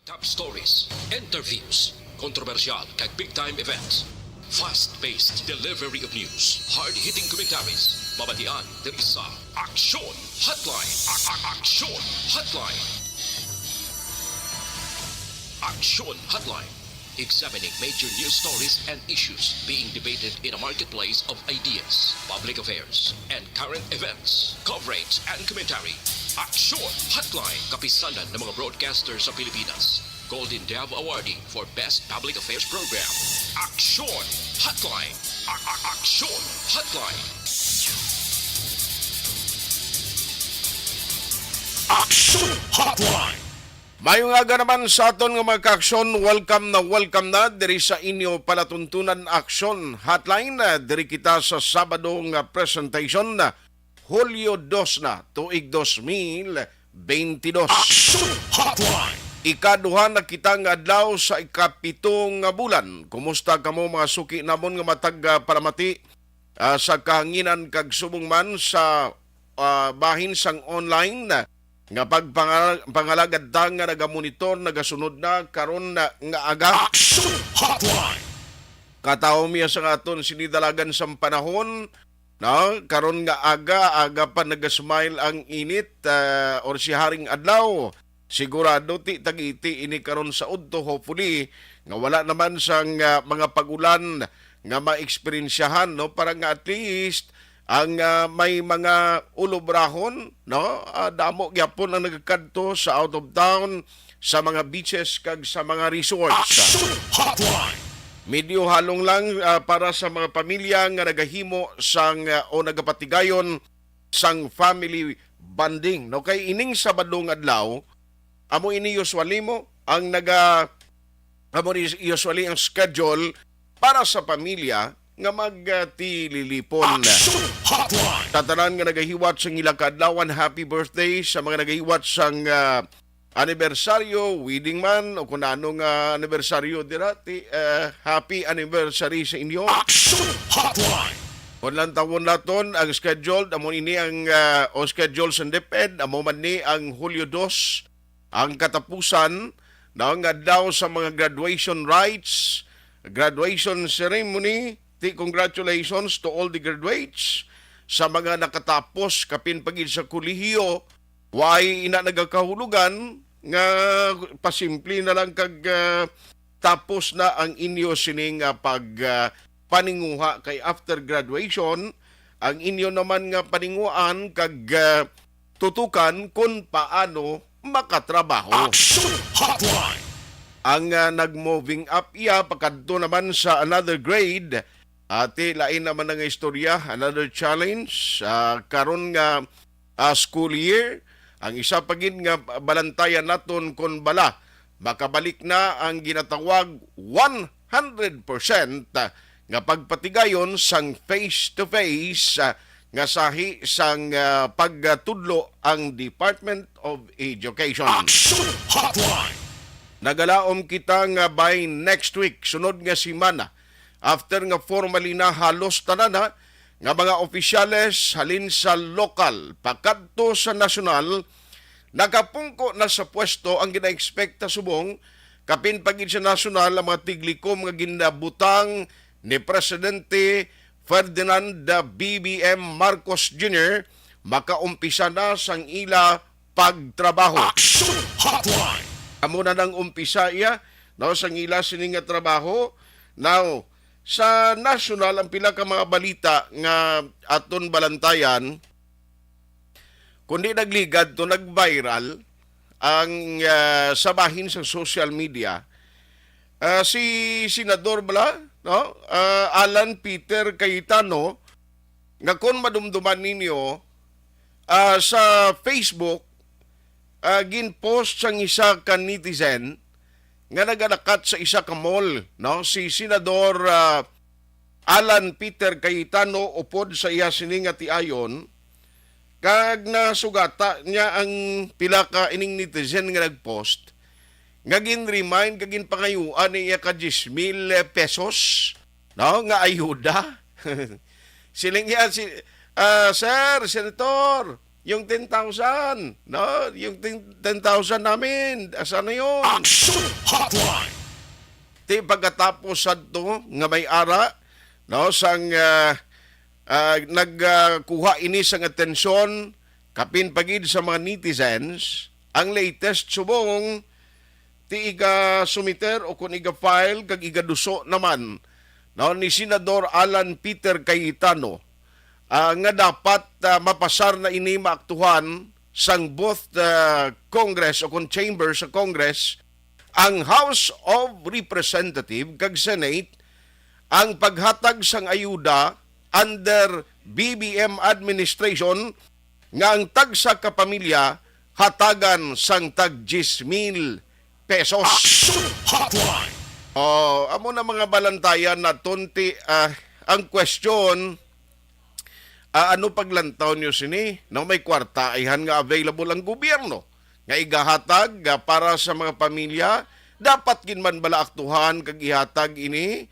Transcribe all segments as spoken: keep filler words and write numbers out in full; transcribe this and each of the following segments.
Top stories, interviews, kontrobersyal kag big time events. Fast-paced delivery of news, hard-hitting commentaries. Mabatian diri sa Aksyon Hotline. A- a- Aksyon Hotline. Aksyon Hotline. Examining major news stories and issues being debated in a marketplace of ideas, public affairs, and current events. Coverage and commentary. Aksyon Hotline. Kapisanan ng mga broadcaster sa Pilipinas. Golden Dove Awardee for Best Public Affairs Program. Aksyon Hotline. A- a- Aksyon Hotline. Aksyon Hotline. Mayong aga naman sa aton nga mga kaaksyon. Welcome na welcome na diri sa inyo palatuntunan Aksyon Hotline. Diri kita sa Sabado nga presentation, Hulyo dos na, tuig dos mil bentidós. Aksyon Hotline. Ikaduha na kita nga adlaw sa ikapito nga bulan. Kumusta kamo, mga suki namon nga matag, ah, palamati, ah, sa kahanginan kag subong man sa, ah, bahin sang online nga pagpangala-, pangalagad ta nga nagamonitor, nagasunod na karon na nga aga? Aksyon Hotline. Katawo miya sa aton sinidalagan sang panahon, no? Karon nga aga, aga pa nagasmile ang init, ah, or si Haring Adlaw. Sigurado ti tagiti ini karon sa udto, hopefully, nga wala naman sang, ah, mga pag-ulan nga maeksperiensyahan, no? Para nga at least ang, ah, may mga ulobrahon, no? Ah, damo gyapon ang nagakadto sa out of town, sa mga beaches kag sa mga resorts. Aksyon Hotline. Medyo halong lang, ah, para sa mga pamilya nga nagahimo sang, ah, o nagapatigayon sang family bonding, no? Kay ining Sabado nga adlaw, amo ini usually mo ang naga-, amo ni usually ang schedule para sa pamilya nga magtililipon. Aksyon Hotline. Sa tanan nga nagahiwat sang ila kaadlawan, happy birthday. Sa mga nagahiwat sang, ah, anibersaryo, wedding man, o kung ano nga anibersaryo dira, ti, ah, happy anniversary sa inyo. Aksyon Hotline. Kon lantawon naton ang scheduled, amo ini ang, ah, o schedule sa DepEd, amo man ni ang Hulyo dos, ang katapusan, no, nga adlaw sa mga graduation rites, graduation ceremony. Ti, congratulations to all the graduates, sa mga nakatapos kapin pa gid sa kolehiyo. Way ina nagakahulugan nga pasimple na lang kag, ah, tapos na ang inyo sining, ah, pag, ah, paninguha, kay after graduation, ang inyo naman nga paninguhaan kag, ah, tutukan kon paano makatrabaho. Aksyon Hotline. Ang, ah, nag-moving up iya pakadto naman sa another grade, ati lain naman nga istorya, another challenge. Ah, karon nga, ah, school year, ang isa pa gid nga balantayan naton kon bala makabalik na ang ginatawag one hundred percent nga pagpatigayon sang face-to-face, ah, nga sahi sang, ah, pagtudlo ang Department of Education. Aksyon Hotline. Nagalaom kita nga by next week, sunod nga semana, after nga formally na halos tanan, ha, nga mga opisyales halin sa lokal pakadto sa nasyonal, nakapungko na sa pwesto ang gina-expect ta subong kapin pa gid sa nasyonal ang mga tiglikom nga ginabutang ni Presidente Ferdinand B B M Marcos Junior makaumpisa na sang ila pagtrabaho. Aksyon Hotline. Amo na nang umpisa iya, no, sang ila sini nga trabaho. Now, sa nasyonal, ang pila ka mga balita nga aton balantayan, kundi nagligad to, nag-viral ang, ah, sa bahin sa social media. Ah, si Senador bala, no? Ah, Alan Peter Cayetano, nga kon madumduman ninyo, ah, sa Facebook, ah, ginpost sang isa ka netizen nga nagalakat sa isa ka mall, no? Si Senador, ah, Alan Peter Cayetano upod sa iya sini nga tiayon, kag nasugata niya ang pila ka ining netizen nga nag-post, nga gin-remind kag ginpangayuan ni iya ka diyes mil pesos, no, nga ayuda. Siling niya si, ah, "Sir, Senator, Yung ten thousand, no? Yung ten, ten thousand namin, asa na yun? Action Hotline! Ti pagkatapos sadto nga may ara, no, sang, ah, ah, nagkuha ini sang atensyon, kapin pa gid sa mga netizens, ang latest subong ti iga-sumiter o kon iga-file kag igaduso naman, no, ni Senador Alan Peter Cayetano, ah, nga dapat, ah, mapasar na ini maaktuhan sang both, ah, Congress o kon chamber sa Congress, ang House of Representative kag Senate, ang paghatag sang ayuda under B B M administration nga ang tagsa ka pamilya hatagan sang tag diyes mil pesos. Action Hotline! Oh, amo na mga balantayan naton ti, ah, ang question, ah, ano paglantaw niyo sini? No, may kwarta ayhan nga available ang gobyerno nga igahatag, ah, para sa mga pamilya. Dapat gid man bala aktuhan kag ihatag ini,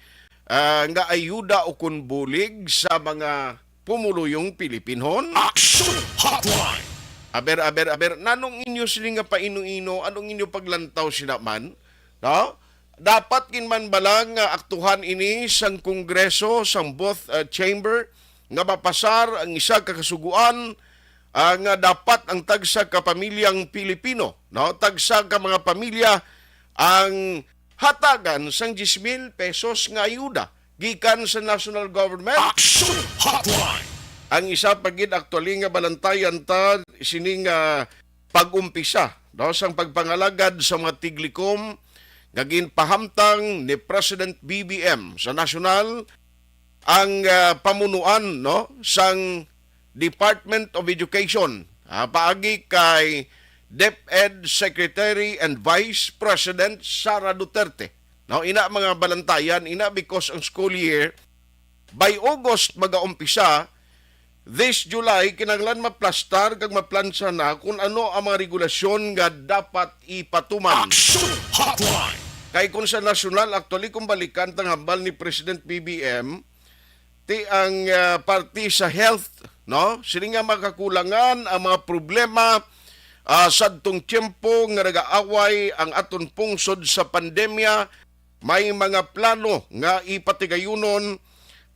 ah, nga ayuda o kon bulig sa mga pumuluyong Pilipinhon? Action Hotline! Aber, aber, aber, nanong inyo sini nga paino-ino? Anong inyo paglantaw sina man? No? Dapat gid man bala nga aktuhan ini sang Kongreso, sang both, uh, chamber, nga mapasar ang isa ka kasugoan, ah, nga dapat ang tagsa ka pamilyang Pilipino, no? Tagsa ka mga pamilya ang hatagan sang diyes mil pesos nga ayuda gikan sa national government. Action Hotline! Ang isa pa gid, actually, nga balantayan ta sini nga pag-umpisa, no, sang pagpangalagad sa mga tiglikom nga ginpahamtang ni President B B M sa nasyonal, ang, ah, pamunuan, no, sang Department of Education, ah, paagi kay DepEd Secretary and Vice President Sara Duterte. No, ina mga balantayan, ina, because ang school year by August magaumpisa, this July, kinahanglan maplastar kag maplansa na kung ano ang mga regulasyon nga dapat ipatuman. Action Hotline! Kay kung sa nasyonal, actually, kung balikan tang hambal ni President B B M, ti ang, ah, parte sa health, no? Sini nga makakulangan ang mga problema, ah, sadtong tiyempo nga nagaaway ang aton pungsod sa pandemya, may mga plano nga ipatigayunon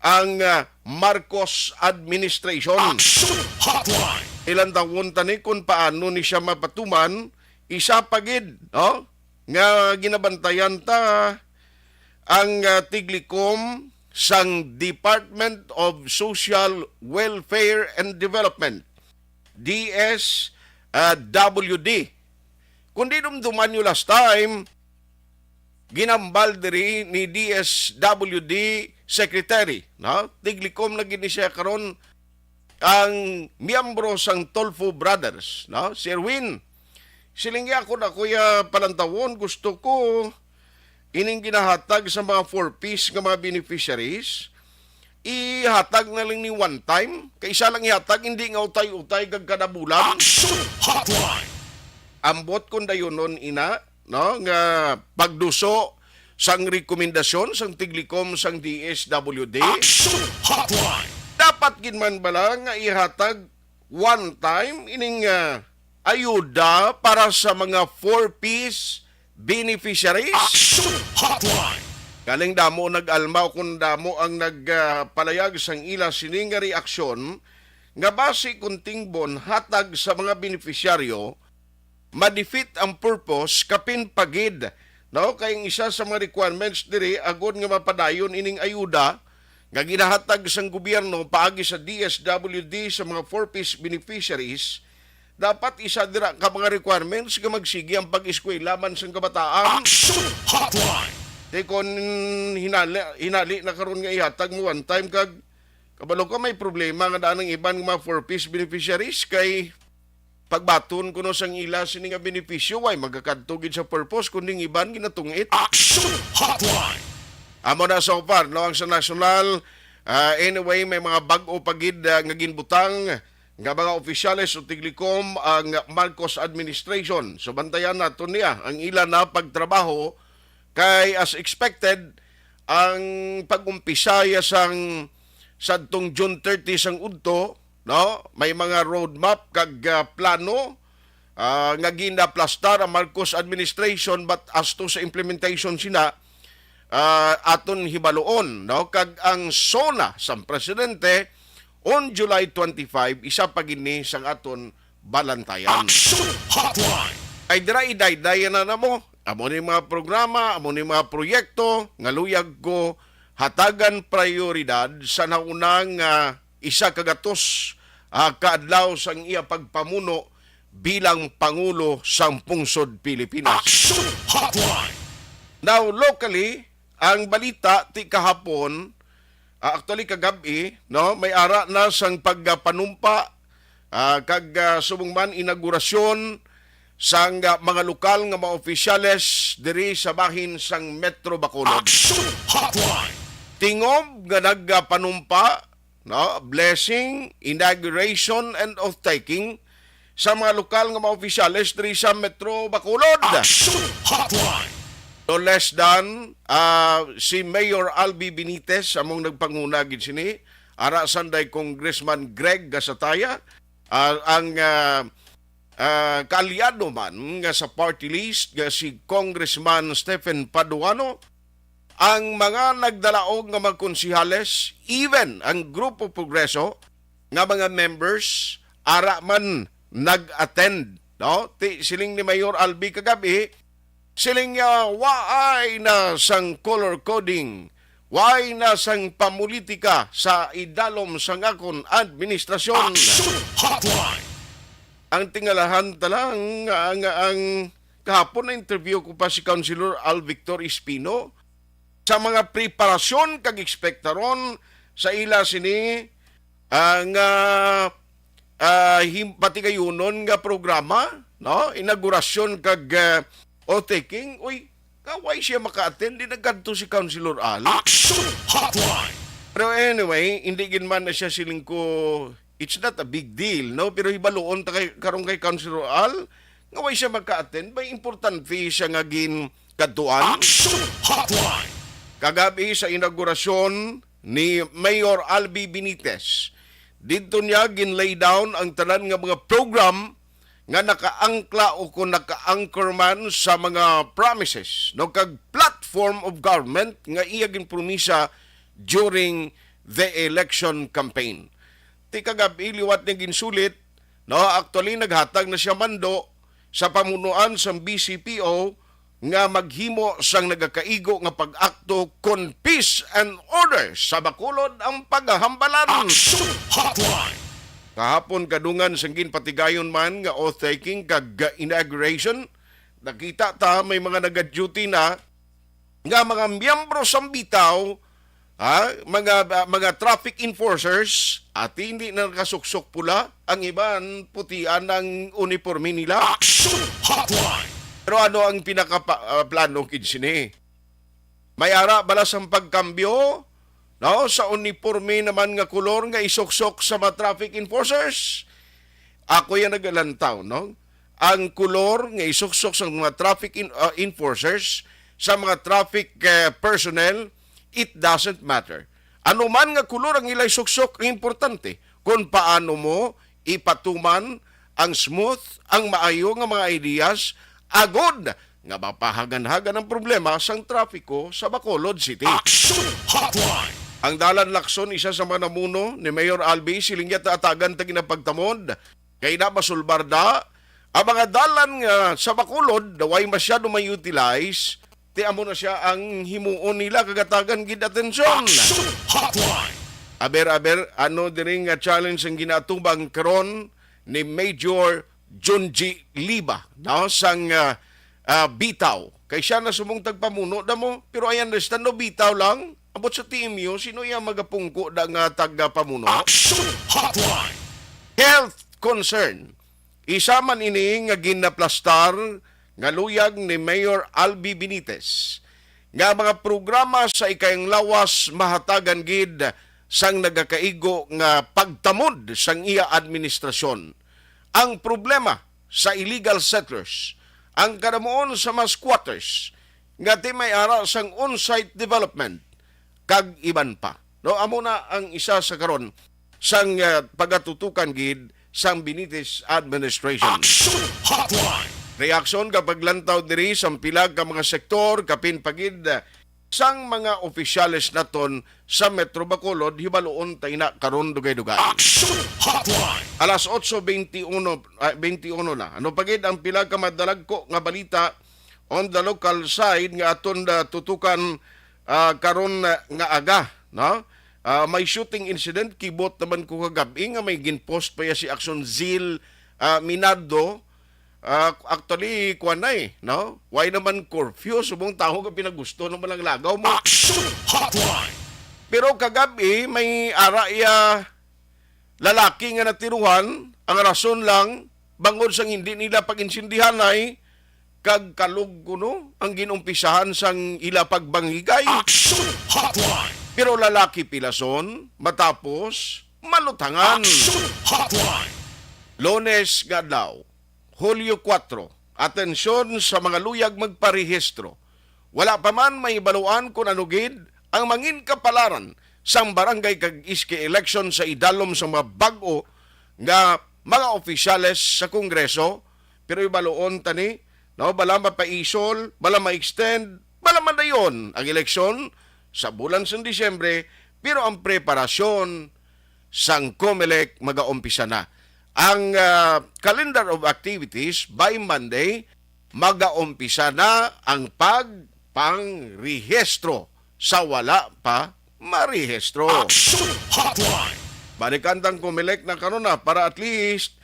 ang, ah, Marcos administration. Action Hotline! Ilantawon ta ni kung paano ni siya mapatuman, isa pa gid, no, nga ginabantayan ta ang, ah, tiglikom sang Department of Social Welfare and Development, D S W D. Kung di dumduman nyo last time, ginambal diri ni D S W D Secretary, no? Tiglikom na gid ni siya karon ang miyembro sang Tulfo Brothers, no? Si Erwin, siling niya, "Ako na, kuya, palantawon, gusto ko ining ginahatag sa mga four Ps nga mga beneficiaries, ihatag na lang ni one time, kay isa lang ihatag, hindi nga utay-utay kag kada bulan." Action Hotline! Ambot kung dayunon ina, no, nga pagduso sang rekomendasyon sang tiglikom sang D S W D. Action Hotline! Dapat gid man bala nga ihatag one time ining, ah, ayuda para sa mga four Ps beneficiaries? Action Hotline! Galing damo nag-almaw kung damo ang nagpalayag sang ila sini nga reaksyon nga basi kung tingbon hatag sa mga beneficiaryo, ma-defeat ang purpose kapin pa gid, no? Kay ang isa sa mga requirements diri agod nga mapadayon ining ayuda nga ginahatag sang gobyerno paagi sa D S W D sa mga four Ps beneficiaries, dapat isa dira ka mga requirements nga magsigi ang pag-eskwela man sang kabataan. Action Hotline! Di kon hinali, hinali na karon nga ihatag mo one time kag kabalo ko may problema nga daan ang iban nga mga four Ps beneficiaries kay pagbaton kuno sang ila sini nga benepisyo, way magakadto gid sa purpose, kundi ang iban ginatungit. Action Hotline! Amo na so far, no, ang sa nasyonal. Ah, anyway, may mga bag-o pa gid, ah, nga ginbutang nga mga opisyales o tiglikom ang Marcos administration. So, bantayan naton niya ang ila na pagtrabaho kay, as expected, ang pag-umpisa ya sang sadtong June thirty sang udto, no? May mga roadmap kag, ah, plano, ah, nga ginaplastar ang Marcos administration, but as to sa implementation sina, ah, aton hibaluon, no? Kag ang SONA sang presidente on July twenty-five, isa pa gini sang aton balantayan. Action Hotline. Ay dira, idaydayan na namo. Amo ni mga programa, amo ni mga proyekto nga luyag ko hatagan prioridad sa naunang, ah, isa ka gatos, ah, ka adlaw sang iya pagpamuno bilang Pangulo sang Pungsod Pilipinas. Action Hotline. Now, locally, ang balita ti kahapon, ah, actually kagab-i, no, may ara na sang pagpanumpa, ah, kag, ah, subong man inaugurasyon sang, ah, mga lokal nga mga opisyales diri sa bahin sang Metro Bacolod. Action Hotline. Tingob nga nagpanumpa, no, blessing, inauguration, and oath-taking sa mga lokal nga mga opisyales diri sa Metro Bacolod. Action Hotline. No less than, ah, si Mayor Albi Benitez among nagpanguna gid sini, ara sanday Congressman Greg Gasataya, ah, ang, ah, ah, kaalyado man nga sa party list nga si Congressman Stephen Paduano, ang mga nagdalaog nga mga konsehales, even ang Grupo Progreso nga mga members, ara man nag-attend, no? Ti, siling ni Mayor Albi kagabi, siling niya, waay na sang color coding, waay na sang pamulitika sa idalom sang akon administrasyon. Action Hotline. Ang tingalahan ta lang nga, nga ang kahapon na-interview ko pa si Councilor Al Victor Espino sa mga preparasyon kag ekspektaron sa ila sini, ah, nga, ah, him-, patigayunon nga programa, no? Inaugurasyon kag, ah, oath-taking. Uy, nga way siya maka-attend, di nagkadto si Councilor Al. Action Hotline. Pero anyway, hindi gid man na siya siling ko, it's not a big deal, no? Pero hibaluon ta kay, karon kay Councilor Al, nga way siya maka-attend, may importante siya nga gin kadtuan. Action Hotline. Kagabi sa inaugurasyon ni Mayor Albi Benitez, didto niya gin-lay down ang tanan nga mga program nga nakaangkla o kung naka-anchor man sa mga promises, no, kag platform of government nga iya ginpromisa during the election campaign. Ti kagabi, liwat niya ginsulit, no, actually naghatag na siya mando sa pamunuan sang B C P O nga maghimo sang nagakaigo nga pag-akto kon peace and order sa Bacolod ang paghambalan. Action Hotline. Kahapon kadungan sang ginpatigayon man nga oath-taking kag inauguration, nakita ta may mga nagaduty na nga mga miyembro sang bitaw, ha, mga, mga traffic enforcers, at hindi na nakasuksok pula, ang iban putian ang uniforme nila. Action Hotline. Pero ano ang pinaka pa-, ah, plano gid sini? May ara bala sang pagkambyo, no, sa uniforme naman nga kolor nga isuksok sa mga traffic enforcers? Ako yan nagalantaw, no? Ang kolor nga isuksok sa mga traffic in-, ah, enforcers, sa mga traffic, eh, personnel, it doesn't matter. Ano man nga kolor ang ila isuksok, ang importante kung paano mo ipatuman ang smooth, ang maayo nga mga ideas, agod nga mapahagan-hagan ang problema sang trapiko sa Bacolod City. Action Hotline. Ang Dalan Lacson, isa sa mga namuno ni Mayor Albi, siling niya taatagan ta ginapagtamod kay na masulbar da ang mga dalan nga sa Bacolod na way masyado ma-utilize, ti amo na siya ang himuon nila, kagatagan gid atensyon. Action Hotline. Aber, aber, ano diri nga challenge ang ginaatubang karon ni Major Junji Liba, no, sang, ah, ah, Bitaw? Kay siya na sumong tagpamuno da mo, pero I understand, no, Bitaw lang. Abot sa T M U, sino iya magapungko da nga tagapamuno? Action Hotline. Health concern. Isa man ini nga ginaplastar nga luyag ni Mayor Albi Benitez nga mga programa sa ikayang lawas mahatagan gid sang nagakaigo nga pagtamod sang iya administrasyon. Ang problema sa illegal settlers, ang kadamuon sa mga squatters, nga ti may ara sang on-site development, kag iban pa. No, amo na ang isa sa karon sang, ah, pagatutukan gid sang Benitez administration. Action Hotline. Reaksyon kag paglantaw diri sang pila ka mga sektor, kapin pa gid, ah, sang mga opisyales naton sa Metro Bacolod, hibaluon ta ina karon dugay-dugay. Action Hotline. Alas otso bente uno, ah, bente uno na. Ano pa gid ang pila ka madalagko nga balita on the local side nga aton na tutukan, ah, karon, ah, nga aga, no? Ah, may shooting incident, kibot naman ko kagab-i nga may ginpost pa ya si Action Zeal, ah, Minardo. Ah, actually, kuwan na eh, no? Why naman curfew? Subong tawo nga pinagusto naman ang lagaw mo. Action Hotline. Pero kagab-i, may ara iya lalaki nga natiruhan, ang rason lang, bangod sang hindi nila pag-insindihanay, kag kalog kuno ang ginumpisahan sang ila pagbangigay. Action Hotline. Pero lalaki pilason, matapos, malutangan. Action Hotline. Lunes nga adlaw, Hulyo kuwatro, atensyon sa mga luyag magparehistro. Wala pa man mahibaluan kon ano gid ang mangin kapalaran sang barangay kag S K election sa idalom sa mga bag-o nga mga opisyales sa Kongreso, pero ibaluon ta ni, no, bala mapaisol, bala ma-extend, bala madayon ang eleksyon sa bulan sang Disyembre, pero ang preparasyon sang COMELEC magaumpisa na. Ang, ah, calendar of activities by Monday, magaumpisa na ang pagpangrehistro sa wala pa marehistro. Action Hotline. Balikan tang COMELEC na karon na para at least,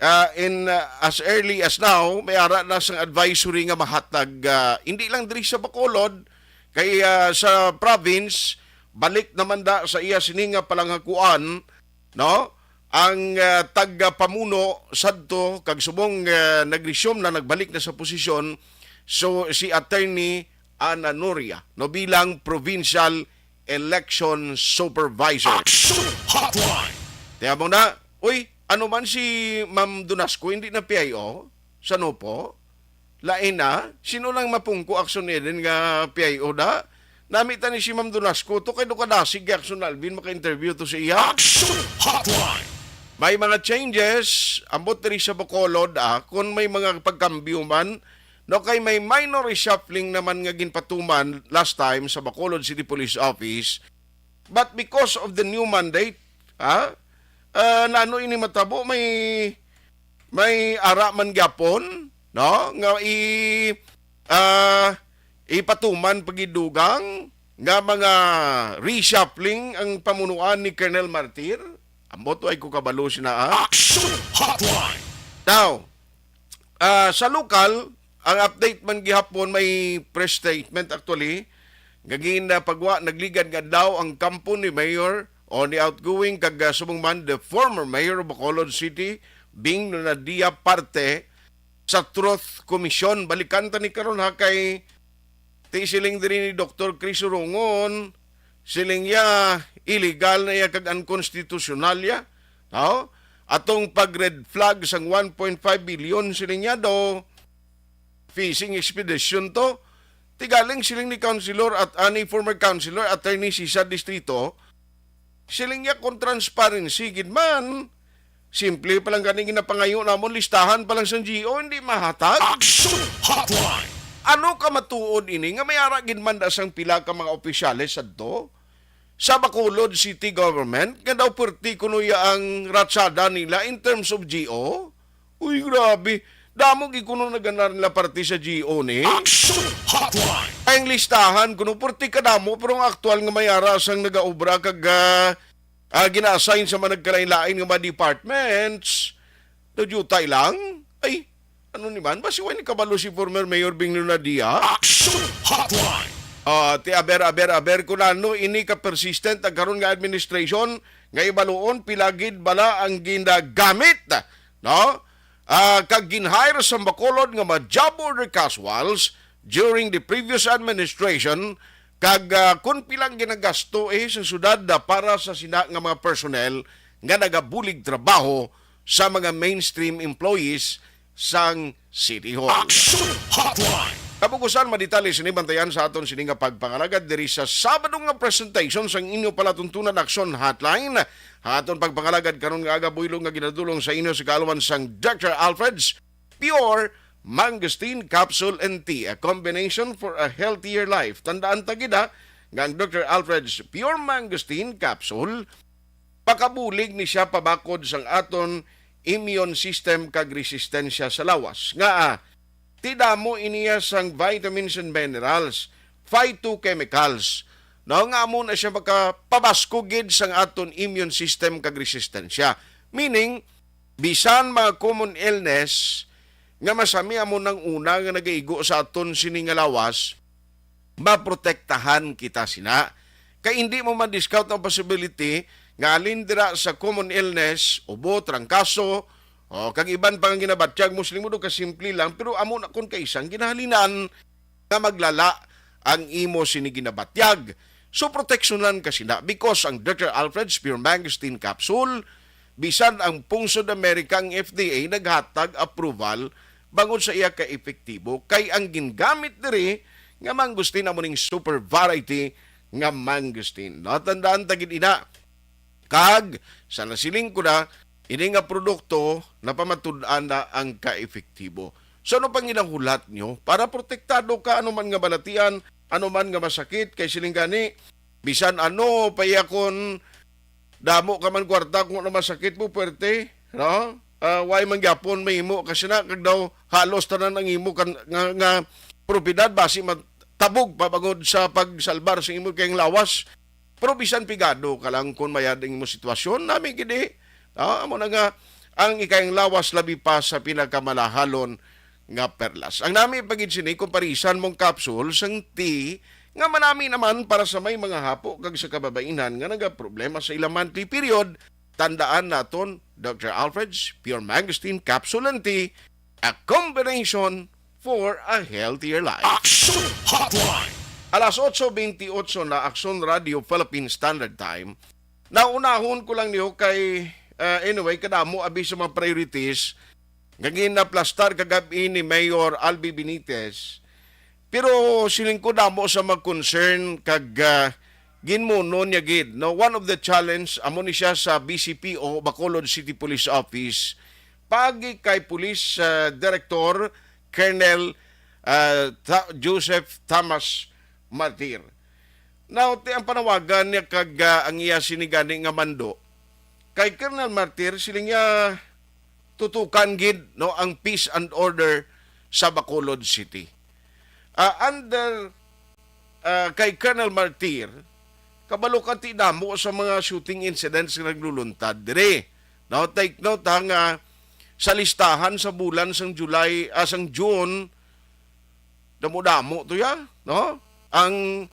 ah, in, ah, as early as now, may ara na sang advisory nga mahatag, ah, hindi lang diri sa Bacolod, kay, ah, sa province, balik naman da sa iya sini nga palanghakuan, no? Ang, ah, tagapamuno sadto kag subong, ah, nag-resume na, nagbalik na sa posisyon, so si Attorney Ana Noria, no, bilang Provincial Election Supervisor. Action Hotline. Tiya mo na, uy, ano man si Ma'am Dunasco, hindi na P I O? Sa Nopo? Lain na? Sino lang mapungko Action Eden nga P I O da? Nami ta ni si Ma'am Dunasco to, kay do kadasig kay Action Alvin maka-interview to sa iya. Action Hotline. May mga changes, ambot diri sa Bacolod, ah, kung may mga pagkambyo man, no, kay may minor reshuffling naman nga ginpatuman last time sa Bacolod City Police Office. But because of the new mandate, ha, ah, nano ini matabo, may, may ara man gyapon, no, nga i-, ah, ipatuman pagidugang nga mga reshuffling ang pamunuan ni Colonel Martir? Ambot, way ko kabalo sina, ah. Action Hotline. Now, ah, sa lokal, ang update man gihapon, may press statement actually nga ginapagwa nagligad nga adlaw ang kampo ni Mayor o ni outgoing kag, ah, subong man the former mayor of Bacolod City, Bing Nunadia, parte sa Truth Commission. Balikan ta ni karon ha, kay ti siling diri ni Doktor Chris Urongon, siling niya illegal na iya kag unconstitutional ya. No? Atong pag red flag sang one point five billion, siling niya, do fishing expedition to. Tigaling siling ni Councilor at ani former Councilor Attorney Cesar Distrito, siling niya kung transparency gid man, simple pa lang gani ginapangayo namon, listahan pa lang sang G O, hindi mahatag. Action Hotline. Ano ka matuod ini nga may ara gid man da sang pila ka mga opisyales sadto sa Bacolod City Government nga daw perti kuno ya ang ratsada nila in terms of G O? Uy, grabe. Damo gid kuno naganar nila parte sa G O ni. Action Hotline. Ay, ang listahan kuno, purti kadamo, pero ang aktual nga may ara sang nagaobra kag, ah, ah, gina-assign sa mga nagkalain-lain nga mga departments, daw diyutay lang. Ay, ano ni man? Basi wala ni kabalo si former Mayor Bing Lunadia? Action Hotline. Ah, ti aber, aber, aber, kung ano ini ka persistent ang karon nga administration nga ibaluon pila gid bala ang ginagamit, no? Ah, kag gin-hire sa Bacolod nga mga job order casuals during the previous administration, kag, ah, kung pilang ginagasto eh sa syudad, ah, para sa sina nga mga personnel nga nagabulig trabaho sa mga mainstream employees sang City Hall. Action Hotline. Kabugusan, madetalye sini bantayan sa aton sini nga pagpangalagad diri sa Sabado nga presentation sang inyo palatuntunan Aksyon Hotline. Aton pagpangalagad karon nga aga, buylo nga ginadulong sa inyo sa kaalwan sang Doctor Alfred's Pure Mangosteen Capsule and Tea, a combination for a healthier life. Tandaan ta gid, ha, nga ang Doctor Alfred's Pure Mangosteen Capsule, pakabulig ni siya pabakod sang aton immune system kag resistensya sa lawas. Nga, ah, ti damo iniya sang vitamins and minerals, phytochemicals, no, nga amo na siya makapabaskog gid sang aton immune system kag resistensya. Meaning, bisan mga common illness nga masami amo nang una nga nagaigo sa aton sini nga lawas, maprotektahan kita sina. Kay hindi mo man-discount ang possibility nga halin dira sa common illness, ubo, trangkaso, o kag iban pa nga ginabatyag mo, siling mo do kasimple lang, pero amo na kon kaisang ginahalinan nga maglala ang imo sini ginabatyag. So, proteksyonan ka sina because ang Doctor Alfred's Pure Mangosteen Capsule, bisan ang pungsod Amerika, ang F D A naghatag approval bangod sa iya ka epektibo, kay ang gingamit diri nga mangosteen amo ning super variety nga mangosteen. Natandaan ta gid ina, kag sa nasiling ko na, ini nga produkto napamatud-an na ang kaepektibo. So, ano pang ginang hulat nyo para protektado ka anuman nga balatian, anuman nga masakit? Kay siling gani, bisan ano pa iya kon damo ka man kwarta, kung ano masakit mo, puwerte, no? Ah, way man gyapon mahimo, kasi na, kag daw halos tanan ang imo kan, nga, nga propiedad, basi matabog pa bangod sa pagsalbar sa imo kay lawas. Pero bisan pigado ka lang kung mayad ang imo sitwasyon, nami gid, eh. Ah, amo na nga, ang ikayang lawas labi pa sa pinakamalahalon nga perlas. Ang nami pa gid sini kung parisan mong capsule sang tea nga manami naman para sa may mga hapo kag sa kababainan nga nagaproblema sa ilang monthly period. Tandaan naton, Doctor Alfred's Pure Mangosteen Capsule and Tea, a combination for a healthier life. Action Hotline! Alas otso bentiocho na, Aksyon Radio Philippine Standard Time. Naunahon ko lang niyo kay, ah, anyway, kadamo abi sa mga priorities nga ginaplastar kagab-i ni Mayor Albi Benitez. Pero siling ko, damo sa mag-concern kag, ah, ginmuno niya gid, no? One of the challenge amo ni siya sa B C P O, Bacolod City Police Office, pagi kay Police, ah, Director Colonel, ah, Tha-, Joseph Thomas Martir. Now, ti ang panawagan niya kag, ah, ang iya sini gani nga mando kay Colonel Martir, siling niya, tutukan gid, no, ang peace and order sa Bacolod City. Ah, under, ah, kay Colonel Martir, kabalo ka ti damo sa mga shooting incidents nga nagluluntad diri. Now, take note, ha, nga sa listahan sa bulan sang July, ah, sang June, damo-damo to ya, no? Ang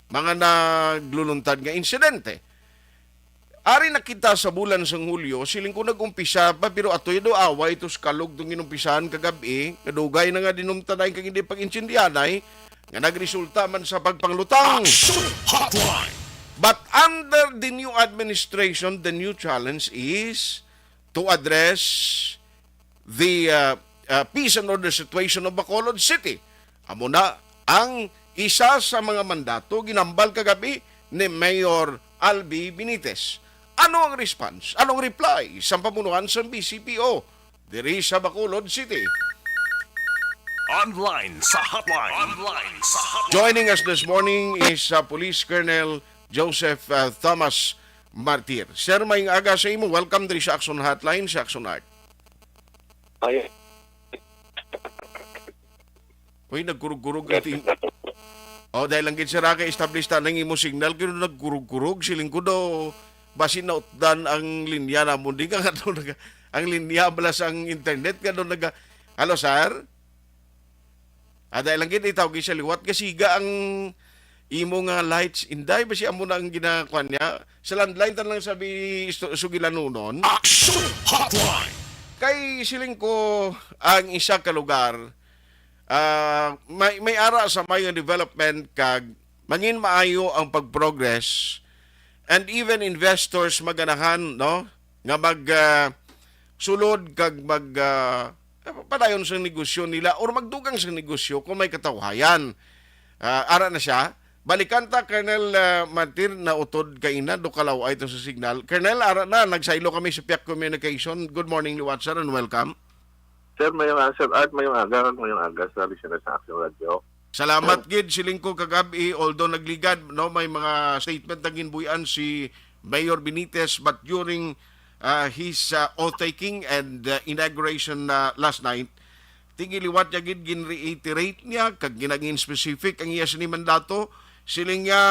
mga nagluluntad nga insidente. Ari na kita sa bulan sang Hulyo, siling ko nag-umpisa pa, pero atoy do away to sa kalog tong ginumpisahan kagab-i, kadugay na nga dinumtanan kag hindi pag-intindihanay, nga nagresulta man sa pagpanglutang. Action Hotline! But under the new administration, the new challenge is to address the, uh, uh, peace and order situation of Bacolod City. Amo na ang isa sa mga mandato ginambal kagab-i ni Mayor Albi Benitez. Ano ang response? Anong reply sa pamunuan sa B C P O diri sa Bacolod City? Online sa hotline. Online sa hotline. Joining us this morning is, uh, Police Colonel Joseph, uh, Thomas Martir. Sir, may aga sa imo. Welcome diri sa Action Hotline, sa Action Art. Ay, Uy, nagkurog-kurog ang ting-, oh, dahil lang gid, sir, ah, kay establish ta nang imo signal, kay nagkurog-kurog, siling ko daw, basi nautdan ang linya namon. Di ka nga daw naga-, ang linya bala sa ang internet, ka daw naga-, Hello, sir? Ah, dahil lang gid, itaw gid sa liwat, kasiga ang imo nga lights, inday, basi amo na ang ginakuan niya. Sa landline, tan lang sabi, isto-, sugilanunon. Action Hotline! Kay siling ko, ang isa ka lugar, ah, may, may ara sa may development kag mangin maayo ang pag-progress and even investors maganahan, no, nga mag, ah, sulod kag mag, ah, padayon sa negosyo nila or magdugang sa negosyo kung may katawhayan. Ah, ara na siya. Balikan ta, Colonel, ah, Martir, nautod kaina, do kalaw-ay to sa signal. Colonel, ara na, nagsaylo kami sa Piak Communication. Good morning liwat, sir, and welcome. Sir, mayong aga, Sir Art, mayong aga, mayong aga sa listeners sa Action Radio. Salamat gid, siling ko kagab-i, although nagligad, no, may mga statement na ginbuy-an si Mayor Benitez, but during, ah, his, ah, oath-taking and, ah, inauguration, ah, last night, tingiliwat niya gid, gin-reiterate niya, kag ginagin specific ang iya sini mandato, siling niya,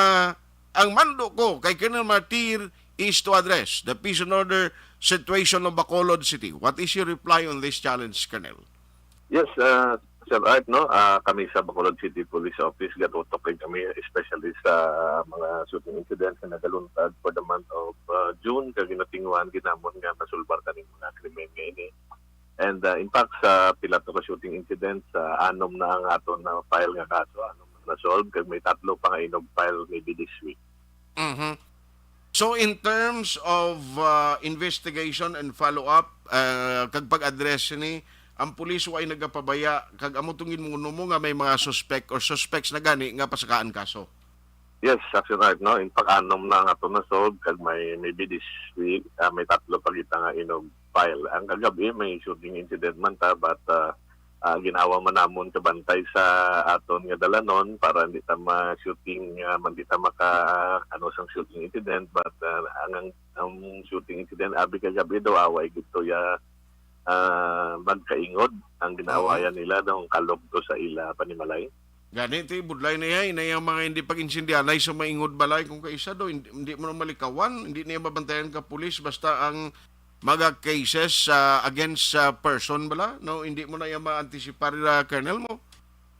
ang mando ko kay Colonel Martir is to address the peace and order situation of Bacolod City. What is your reply on this challenge, Colonel? Yes, ah, Sir Art, no? Ah, kami sa Bacolod City Police Office, gatutok kay kami, especially sa mga shooting incidents na nagaluntad for the month of, ah, June, kag ginatinguhan ginamon nga masulbar kaning mga krimen nga ini. And, ah, in fact, sa pila to ka shooting incidents, ah, anom na ang aton na file nga kaso, anom na na-solve, kag may tatlo pa nga inog file maybe this week. Mhm. So, in terms of, uh, investigation and follow-up, uh, kag pag-address ni, ang pulis way nagapabaya, kag amo tong ginmuno mo nga may mga suspect or suspects na gani nga pasakaan kaso? Yes, Action Art, no? In fact, anom na nga to na-solve, kag may, maybe this week, ah, may tatlo pa kita nga inog file. Ang kagabi, may shooting incident man ta, but, ah, ah, ginawa man namon kabantay sa aton nga dalanon para hindi ta ma-shooting, ah, man di ta maka, ano, sang shooting incident, but, ah, ang, ang, ang shooting incident abi kagabi daw away gid to ya, ah, magkaingod ang ginawayan nila daw kalog to sa ila panimalay. Gani, ti, budlay na iya, ina yang mga hindi pag-insindihanay sa maingod balay kung kaisa do, hindi, hindi mo na malikawan, hindi niya mabantayan ka pulis, basta ang mga cases, ah, against, ah, person bala, no? Hindi mo na iya ma-anticipar, ah, Colonel mo.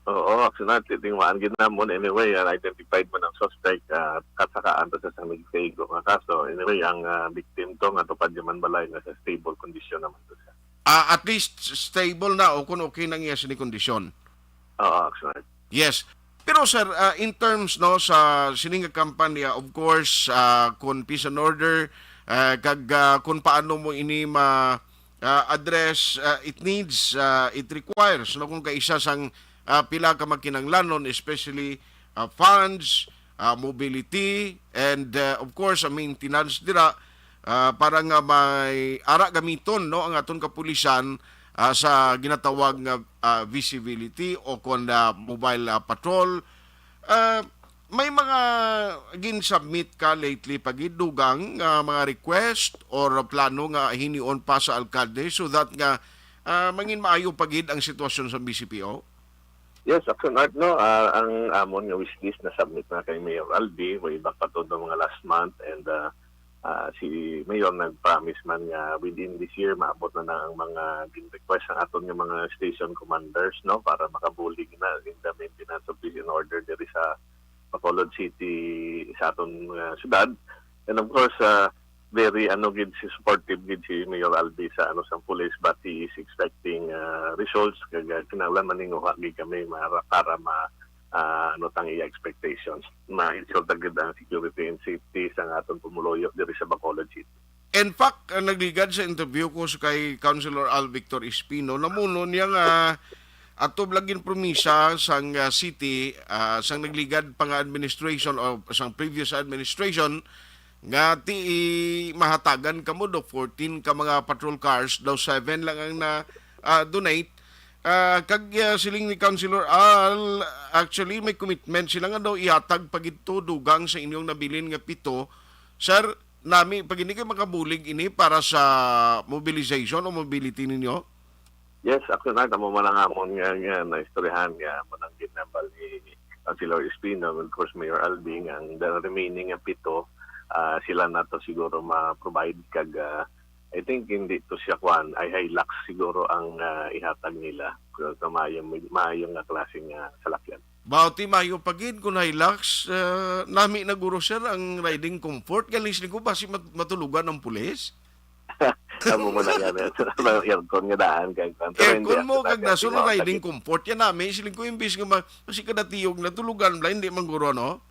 Oo, actually, titingwaan gid namon. Anyway, ah, identified man ang suspect, ah, kasakaan to sa sang nagkaigo nga kaso. Anyway, ang, ah, victim to nga tupad man balay, nasa stable condition naman to siya. Ah, at least stable na o kung okay na ang iya sini kondisyon. Oo, actually. Yes. Pero sir, ah, in terms, no, sa sini nga kampanya, of course, ah, kung peace and order, ah, kag, ah, kung paano mo ini ma, ah, address, ah, it needs, ah, it requires, no, kung kaisa sang, ah, pila ka magkinahanglanon, especially, ah, funds, ah, mobility, and, ah, of course, ang maintenance dira, ah, para nga may ara gamiton, no, ang aton kapulisan, ah, sa ginatawag nga, ah, visibility o kon, ah, mobile, ah, patrol. Ah, may mga gin-submit ka lately pa gid, dugang nga mga request or plano nga hinion pa sa alkalde so that nga, ah, mangin maayo pa gid ang sitwasyon sa B C P O? Yes, Action Art, no? Ah, ang amon nga wishlist na-submit na kay Mayor Albi way back pa to, mga last month, and, ah, ah, si Mayor nag-promise man nga within this year maabot na na ang mga gin-request ang aton nga mga station commanders, no, para makabulig na in the maintenance of peace and order diri sa Bacolod City, sa aton, ah, syudad. And of course, ah, very, ano, gid si, supportive gid si Mayor Albi sa, ano, sa police, but he is expecting, ah, results. Kag, ah, kinahanglan maninguha gid kami mara-, para ma, ah, ano tang iya expectations. Ma-ensure ta gid ang security and safety sa aton pumuluyo diri sa Bacolod City. In fact, ah, nagligad sa interview ko sa kay Councilor Al Victor Espino, namuno niya nga ato lagi ang promisa sang, ah, city, ah, sang nagligad pa nga administration o sang previous administration nga ti mahatagan kamo do fourteen ka mga patrol cars, daw seven lang ang na, ah, donate. Ah, kag, ah, siling ni Councilor Al, actually may commitment sila nga daw ihatag pa gid to dugang sa inyong nabilin nga pito. Sir, nami pa gid ni kay makabulig ini para sa mobilization o mobility ninyo? Yes, actually, na, kamo man ang amon nga, nga naistoryahan nga mo nang ginambal ni Councilor Espino, of course, Mayor Albi, nga ang the remaining nga pito, ah, sila na to siguro ma-provide kag, ah, I think hindi to siya kwan, ay Hilux siguro ang, ah, ihatag nila. So, so maayo, maayo nga klase nga salakyan. Bauti mayo pa gid kung Hilux, ah, nami na guro, sir, ang riding comfort. Galing sila ko, basi mat-, matulugan ang pulis. Amo mo na nga, may aircon nga daan kay kwan. Pero hindi, aircon mo, actually, kag nasunod riding comfort. Yan nami, siling ko, imbis nga ma-, kasi kada tiyog na tulugan, bala, hindi man guro, no?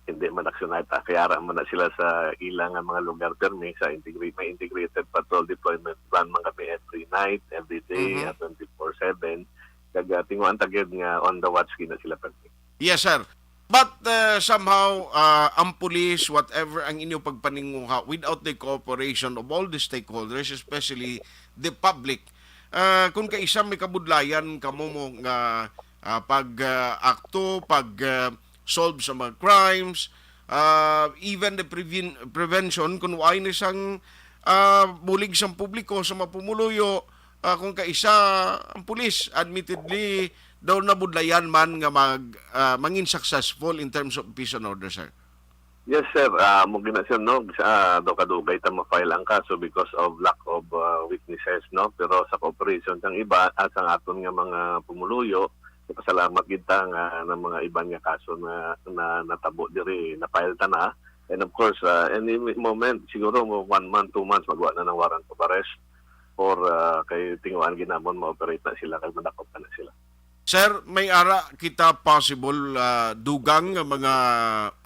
Hindi man aksyon na ita, kay ara man na sila sa ila nga mga lugar permi sa integrate, may integrated patrol deployment plan man kami every night, every day, Mhm. ah, twenty-four seven. Kag, ah, tinguhaan ta gyud nga on the watch gid na sila permi. Yes, sir. But, uh, somehow, uh, ang police, whatever ang inyo pagpaninguha, without the cooperation of all the stakeholders, especially the public, uh, kung kaisa may kabudlayan kamo mo nga, uh, pag, uh, akto, pag, uh, solve sa mga crimes, uh, even the previn-, prevention, kung waay ni sang, uh, bulig sang publiko sa mga pumuluyo, uh, kung kaisa ang pulis, admittedly, daw nabudlayan man nga mag, ah, mangin successful in terms of peace and order, sir? Yes, sir. Ah, amo gina, sir, no? Sa, ah, daw kadugay ta ma-file ang kaso because of lack of, ah, witnesses, no? Pero sa cooperation sang iba, ah, sang aton nga mga pumuluyo, pasalamat gid ta nga ng mga iban nga kaso na, na natabo diri, na-file ta na. And of course, ah, any moment, siguro mo one month, two months, magawa na ng warrant of arrest for, ah, kay tinguhaan gid namon ma-operate na sila kag madakop na, na sila. Sir, may ara kita possible, ah, dugang nga mga,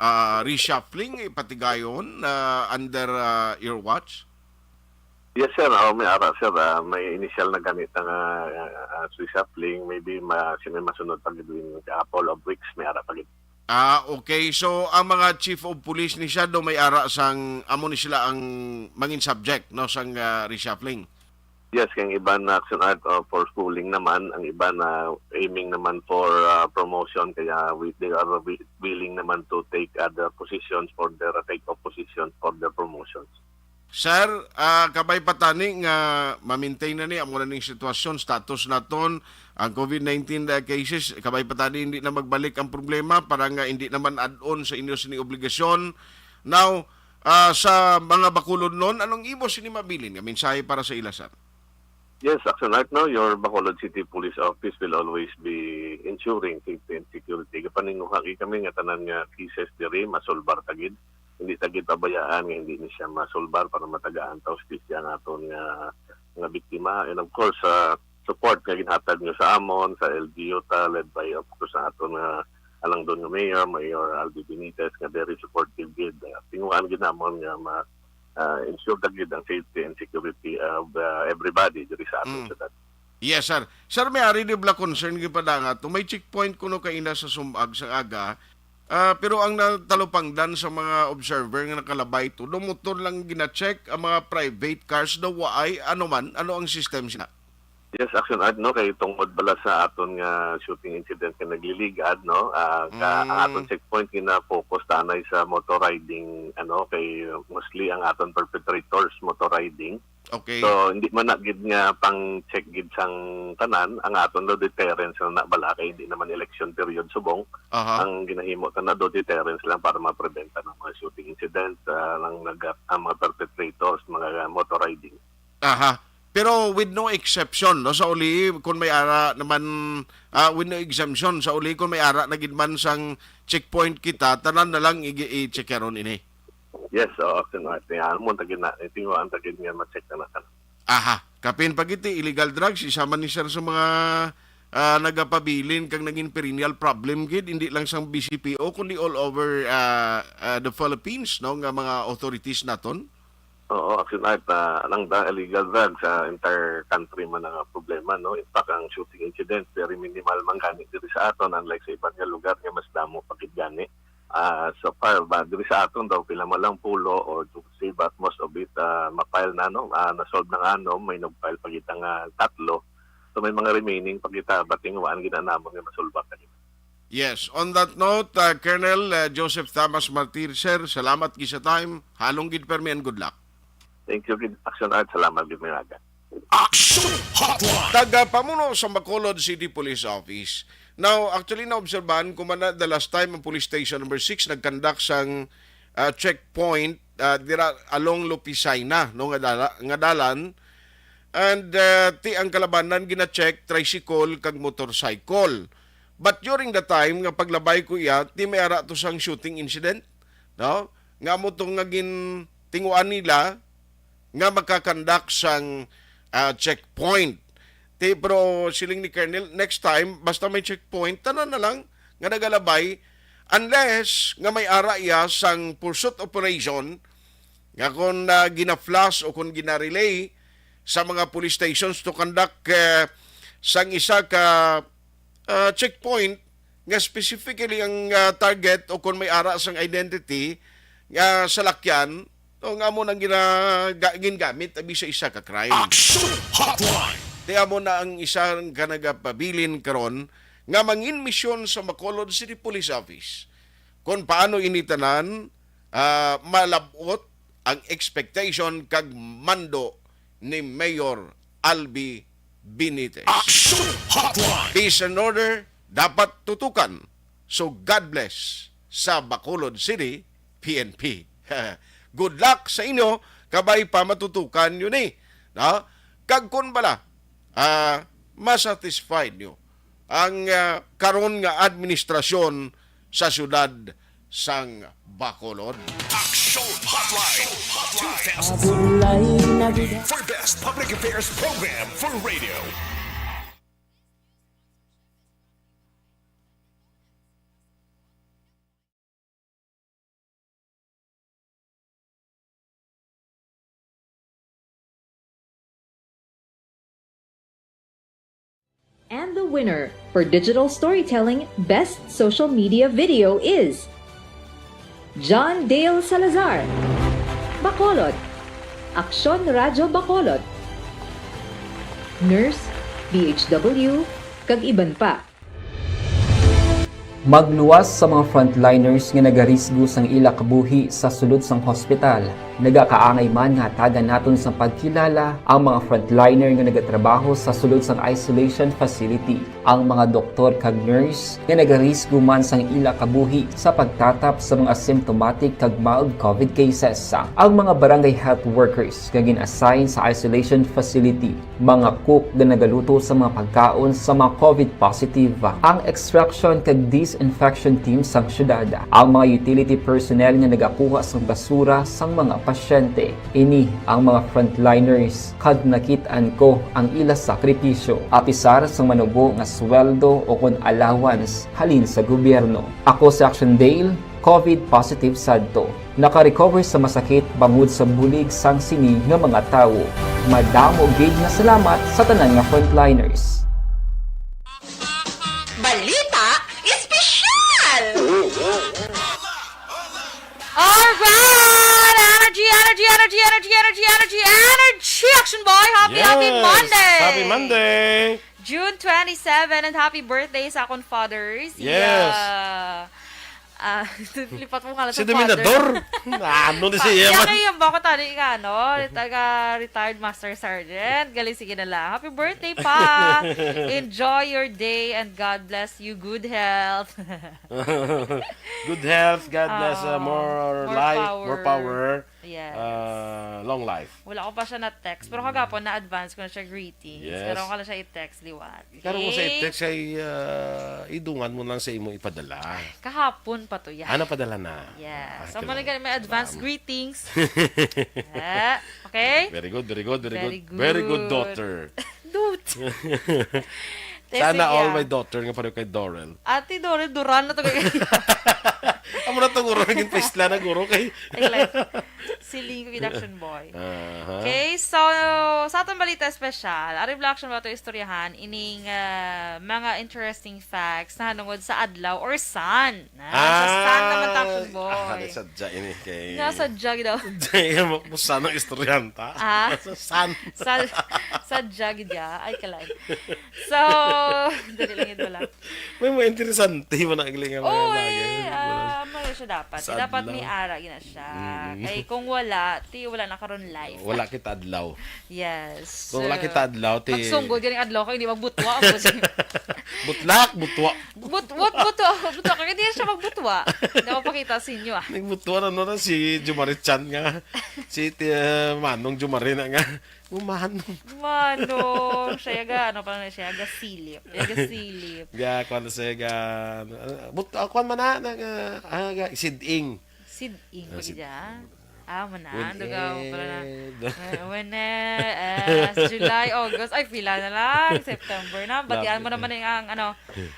ah, reshuffling ipatigayon, ah, under, ah, your watch? Yes, sir. Oh, may ara, sir. Ah, may initial na ganita nga, ah, reshuffling. Maybe ma-, sino masunod pa gid in a couple of weeks, may ara pa gid. Ah, okay. So, ang mga chief of police ni siya do may ara sang amo ni sila ang mangin subject, no, sang, ah, reshuffling? Yes, kay ang iban na action art, uh, for schooling naman, ang iban na aiming naman for, uh, promotion, kaya wi-, they are wi-, willing naman to take other positions for their, uh, take up positions for their promotions. Sir, ah, kabay pa tani nga ma-maintain na ni amo na ning sitwasyon, status naton, ang covid nineteen, uh, cases, kabay pa tani hindi na magbalik ang problema para nga hindi naman add-on sa inyo sini obligasyon. Now, ah, sa mga Bacolodnon, anong imo sini mabilin nga mensahe para sa ila, sir? Yes, Action Art, no, your Bacolod City Police Office will always be ensuring safety and security. Gapaninguha gid kami nga tanan nga cases diri masulbar ta gid. Hindi ta gid pabayaan nga hindi ni siya masulbar para matagaan ta hustisya ang aton nga, nga biktima. And of course, sa support nga ginhatag nyo sa amon, sa L G U ta, led by, of course, ang aton nga alangdon nga mayor, Mayor Albi Benitez, nga very supportive gid. Uh, tinguhaan gid namon nga ma-, ah, ensure ta gid ang safety and security of, ah, everybody diri sa aton Mm. syudad. Yes, sir. Sir, may ari di bala concern gid pa dangat. May checkpoint kuno kaina sa Sumag sa aga. Ah, pero ang natalupangdan sa mga observer nga nakalabay to, do motor lang gina-check, ang mga private cars daw waay. Ano man, ano ang system sina? Yes, Action Art, no, kay tungod bala sa aton nga shooting incident nga nagliligad, no, ah, ka, ang Mm. aton checkpoint gina-focus tanay sa motor riding, ano, kay mostly ang aton perpetrators motor riding. Okay. So, hindi man na gid nga pang-check gid sang tanan, ang aton do deterrence na, na bala kay hindi naman election period subong. Aha. Ang ginahimo ta na do deterrence lang para ma-prevent ang mga shooting incident, ah, lang nag-, ang mga perpetrators, mga motor riding. Aha. Pero with no exception, no, sa uli, kung may ara naman, ah, with no exemption, sa uli, kung may ara na gid man sang checkpoint kita, tanan na lang i-, i-check karon ini. Yes, oo, Action Art. Yan mo, tagin na, tinguhaan tagin nga ma-check na natin. Aha. Kapin pagiti, illegal drugs, isa man ni sir sa mga, ah, nagapabilin kang naging perennial problem gid, hindi lang sang B C P O, kundi all over, ah, ah, the Philippines, no, nga mga authorities naton. Oo, Action Art, ah, lang da, illegal drugs sa entire country man ang problema, no? In fact, ang shooting incident, very minimal man gani diri sa aton, unlike sa iban nga lugar nga mas damo pa gid gani. Ah, so far, ba, diri sa aton daw, pila man lang pulo or to say, but most of it, ah, ma-file na, no? Ah, na-solve na nga, no? May nag-file pa kita nga tatlo. So, may mga remaining pa kita, but tinguhaan gid na namon nga masulba pa kita. Yes. On that note, uh, Colonel, uh, Joseph Thomas Martir, sir, salamat gid sa time. Halong gid permi and good luck. Thank you gid, Action Art. Salamat gid, Minaga. Action Hotline. Taga pamuno sa Bacolod City Police Office. Now, actually, naobserbahan ko man na the last time ang Police Station Number Six nag-conduct sang, uh, checkpoint, uh, dira along Lupisaina, no, nga dala-, nga dalan. And, uh, ti ang kalabanan gina-check tricycle kag motorcycle. But during the time nga paglabay ko iya, ti may ara to sang shooting incident, no? Nga amo to nga gintinguan nila nga makakandak sang, ah, checkpoint. Ti, pero siling ni Colonel, next time, basta may checkpoint, tanan na lang nga nagalabay, Unless nga may ara iya sang pursuit operation nga kon, ah, gina-flash o kon gina-relay sa mga police stations to conduct, eh, sang isa ka, ah, checkpoint nga specifically ang, ah, target o kon may ara sang identity nga salakyan, o nga amo nang gina-, ga-, gingamit abi sa isa ka crime. Action Hotline! Ti amo na ang isa ka nagapabilin karon nga mangin misyon sa Bacolod City Police Office. Kung paano ini tanan, ah, malab-ot ang expectation kag mando ni Mayor Albi Benitez. Action Hotline! Peace and order dapat tutukan. So, God bless sa Bacolod City P N P. Good luck sa inyo, kabay pa matutukan nyo ni. No? Kag kun bala, ah, masatisfied nyo ang, ah, karon nga administrasyon sa siyudad sang Bacolod. Action Hotline two thousand four for Best Public Affairs Program for Radio. And the winner for digital storytelling best social media video is John Dale Salazar, Bacolod, Aksyon Radyo Bacolod, Nurse, D H W, kag iban pa. Magluwas sa mga frontliners nga nagarisgo sang ila kabuhi sa sulod sang hospital. Nagakaangay man nga hatagan naton sang pagkilala ang mga frontliner nga nagatrabaho sa sulod sang isolation facility, ang mga doktor kag nurse nga nagarisgo man sang ila kabuhi sa pagtatap sa mga symptomatic kag mild covid cases, ang mga barangay health workers nga gin-assign sa isolation facility, mga cook nga nagaluto sa mga pagkaon sa mga covid positive, ang extraction kag disinfection team sang syudad, ang mga utility personnel nga nagakuha sang basura sang mga pasyente. Ini ang mga frontliners, kag nakit-an ko ang ila sakripisyo, apisar sang manubo nga sweldo o kon allowance halin sa gobyerno. Ako si Action Dale, covid positive sadto. Naka-recover sa masakit bangod sa bulig sang sini nga mga tawo. Madamo gid nga salamat sa tanan nga frontliners. Balita Espesyal! Alright! Energy, energy, energy, energy, energy, energy, energy! Action Boy, happy, happy Yes! Monday! Happy Monday! June twenty-seven, and happy birthday sa akon fathers. Yes. Yeah. Ah, lipat mo nga lang Si sa father. Dominador? Ano ni Pa- siya Siya man? Kay yung bako tani nga, ano, taga retired master sergeant. Galing, sige na lang. Happy birthday, pa! Enjoy your day and God bless you. Good health. Good health, God bless, uh, Ah, more more life, more power. power. Yes. Ah, long life. Wala ko pa siya na-text, pero kagapon na-advance ko na siya greetings. Yes. Pero ko lang siya i-text liwat. Karon mo sa Okay? i-text ay, ah, idungan mo lang sa imo ipadala. Kahapon pa to yan. Ah, napadala na. Yes. Ah, So, kailangan. muna gani may advance Bam. greetings. Ah, okay? Very good, very good, very Very good. Very good, good. daughter. Dut. Sana Sige, all ah. my daughter nga pareho kay Dorel. Ate Dorel, Duran na to kay Amo na to, guro, naging paisla na, guro, kay Ay, like, siling ko, Action Boy. Aha. Okay, so, sa atong balita espesyal, ari bala, Action Boy, ato istoryahan ining, ah, mga interesting facts na hanungod sa adlaw or sun. Na, sa sun naman, Action Boy. Ah, di, sadya ini kay Nga sadya gid daw. Sadya, mo, mo sana istoryahan ta. Ah? Sa sun. Sa, sadya gid ya. Ay, kalay. So, dali lang yun pala. May mga interesante man ang galing nga mga Oo, bagay. eh, ah, mali siya dapat. Sa Dapat adlaw. may ara gina siya. Mm. Kay kung wala, ti wala na karon life. Wala kita adlaw. Yes. Kung wala So, kita adlaw, ti Magsunggol ganing adlaw kay hindi magbutwa ang busi. Butlak, butwa. But, but, butwa, butwa. Kaya hindi siya magbutwa. Hindi ako pakita sa inyo, ah. Nagbutwa na, no, na si Jumari Chan nga. Si, ti, uh, Manong Jumari na nga. Umahan. Manong, siya ga, ano pa na siya, ga silip. Siya ga silip. Ga, kwan na siya, ga, ah, but, ah, kwan man na, na, ga, ah, ga, siding. Siding Ah, pa sid- gid, ah. Ah, mana, When dugaw pala na. eh, Ah, when eh, ah, July, August, ay, pila na lang, September na. Batian mo Lapit naman na. yung, ang, ano,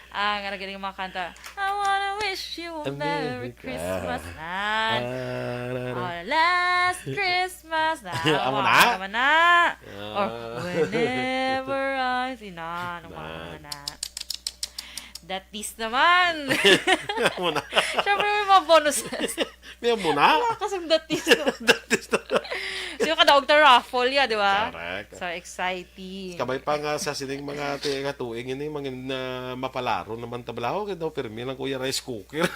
ang, ano, galing mga kanta. I wanna Wish you a Merry Christmas. Ah, na, na. Oh, last Christmas. Ah, amo na? Amo na. Ah. Or whenever I see, na, ano, amo na. Datis naman. Amo na. Siyempre, may mga bonuses. May amo na? Wala ka sang datis naman. Datis na. Sino ka daog ta raffle ya, di ba? Correct. So exciting. Kabay pa nga sa sining mga ti-, katuig ini, mga na mapalaro naman tablaho, kay daw pirmi lang, kuya, rice cooker.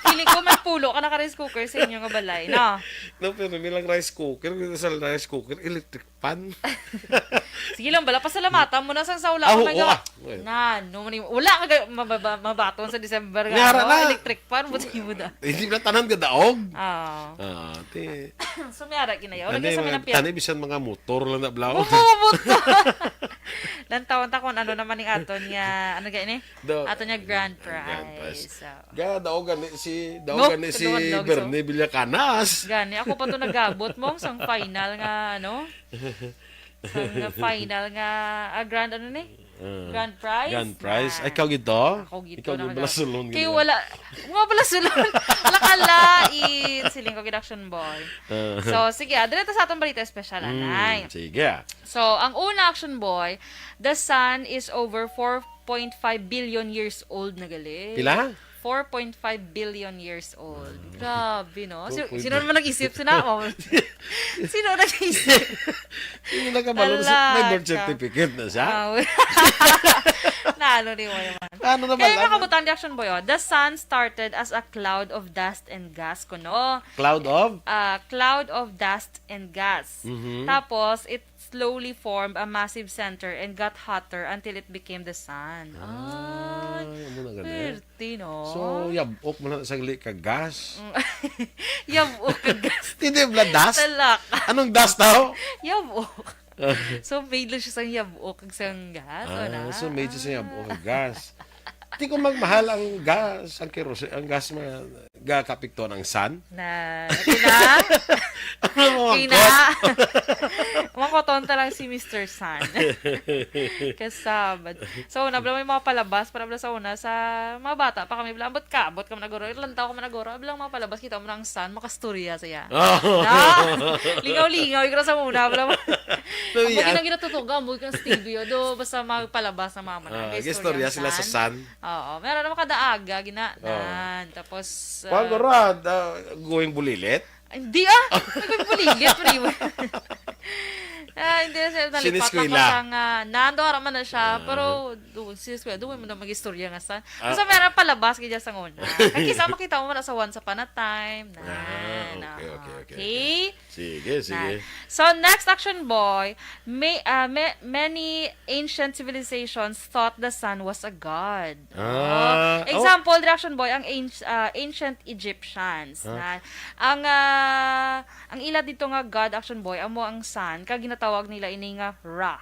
Feeling ko may pulo ka naka rice cooker sa inyo nga balay, no? No, pirmi lang rice cooker, kay sa rice cooker, electric pan. Sige lang, bala, pasalamatan mo na sang sa wala Ah, ka may oo, ga-, ah. Na, no, mani-, wala ka ga-, mababa-, mabaton sa December nga, May ara no? na. Electric pan, buti mo da. Hindi na tanan gadaog. Oo. Ah, ti- So, may ara ginayaw. Ano Lagi sa yung mga mga, pinapiyat- ano yung bisan mga motor lang na blaw? Oo, motor. Lantawan ta kung ano naman yung aton nga, ano gani? Do- Aton nga grand Grand prize. prize. So, Ga, daog gani si, daog No, gani si kaduhan-duhan, so. Bernie Villacanas. Gani, ako pa to nagabot mo sang final nga, ano? Sang final nga, ah, grand, ano ni? Ah, Grand prize? Grand prize? Na. Ay, ikaw gid to? Ako gid Ikaw to gid na balasulon Kay gid. wala, mga balasulon. Wala ka lain. Siling ko gid, Action Boy. Ah. So, sige, ah, dito sa atong balita espesyal, Mm, anay. sige. So, ang una, Action Boy, the sun is over four point five billion years old na gali. Pila? Four point five billion years old. Ah. Grabe, no? Si-, Four point five. sino naman nag-isip? Sino? Oh. Sino nag-isip? Yung nakabalo na sa, may birth Talaga. certificate na siya? Ah, Na ano ni mo naman? Ano naman Kaya lang? nga kabutang di, Action Boy, oh. The sun started as a cloud of dust and gas, kuno. Cloud of? Ah, cloud of dust and gas. Mhm. Tapos, it slowly formed a massive center and got hotter until it became the sun. Ah, Ay, ano na gani? Pwerte, no? So, yab-ok mo na sagli ka gas? Mm. Yab-ok ka gas. Hindi, bla, dust? Talak. Anong dust daw? Yab-ok. So, made lang siya sang yab-ok kag sang gas, Ah, wala? so made siya sang yab-ok kag gas. Di ko magmahal ang gas, ang kerosene, ang gas nga gakapiktuhan ang sun. Na, ito na. Ano mo ang Ina. kot? Mga kotonta lang si Mister Sun. Kasabad. So, una, bala may mga palabas, para bala sa una, sa mga bata pa kami, bala, ambot ka, ambot ka managuro, ilantaw ka managuro, bala mga palabas, kita mo ng sun, makastorya siya. Oh. Na, lingaw-lingaw, ikaw sa una, bala. So, Ang yeah. mga ginatutuga, ambot ka sa T V, do, basta magpalabas ng mga manan. Ah, Kay istorya istorya ang sila sa sun. sun. Oo, meron naman kada aga, gina-, Oo. nan. Tapos, Kuwan ah, ko ra, ah, going bulilit? Hindi, ah! Nagbulilit, pre. Ah, hindi, sir, nalipat lang ko Siniskwela. sa nga, nando, ara man na siya, Ah. pero, do, siniskwela, do, mo na mag-istorya nga san. Ah. Basta meron palabas, kaya sa una. Kaya kisa makita mo man sa Once Upon a Time, na, Ah, na, okay, okay, okay, okay. okay. Sige, Na. sige. So, next, Action Boy, may, ah, may, many ancient civilizations thought the sun was a god. Ah, Oh. oh. Example, Action Boy, ang anci-, ah, ancient Egyptians. Ah. Na, ang, ah, ang ila dito nga god, Action Boy, amo ang sun, kag ginatawag nila ini nga Ra.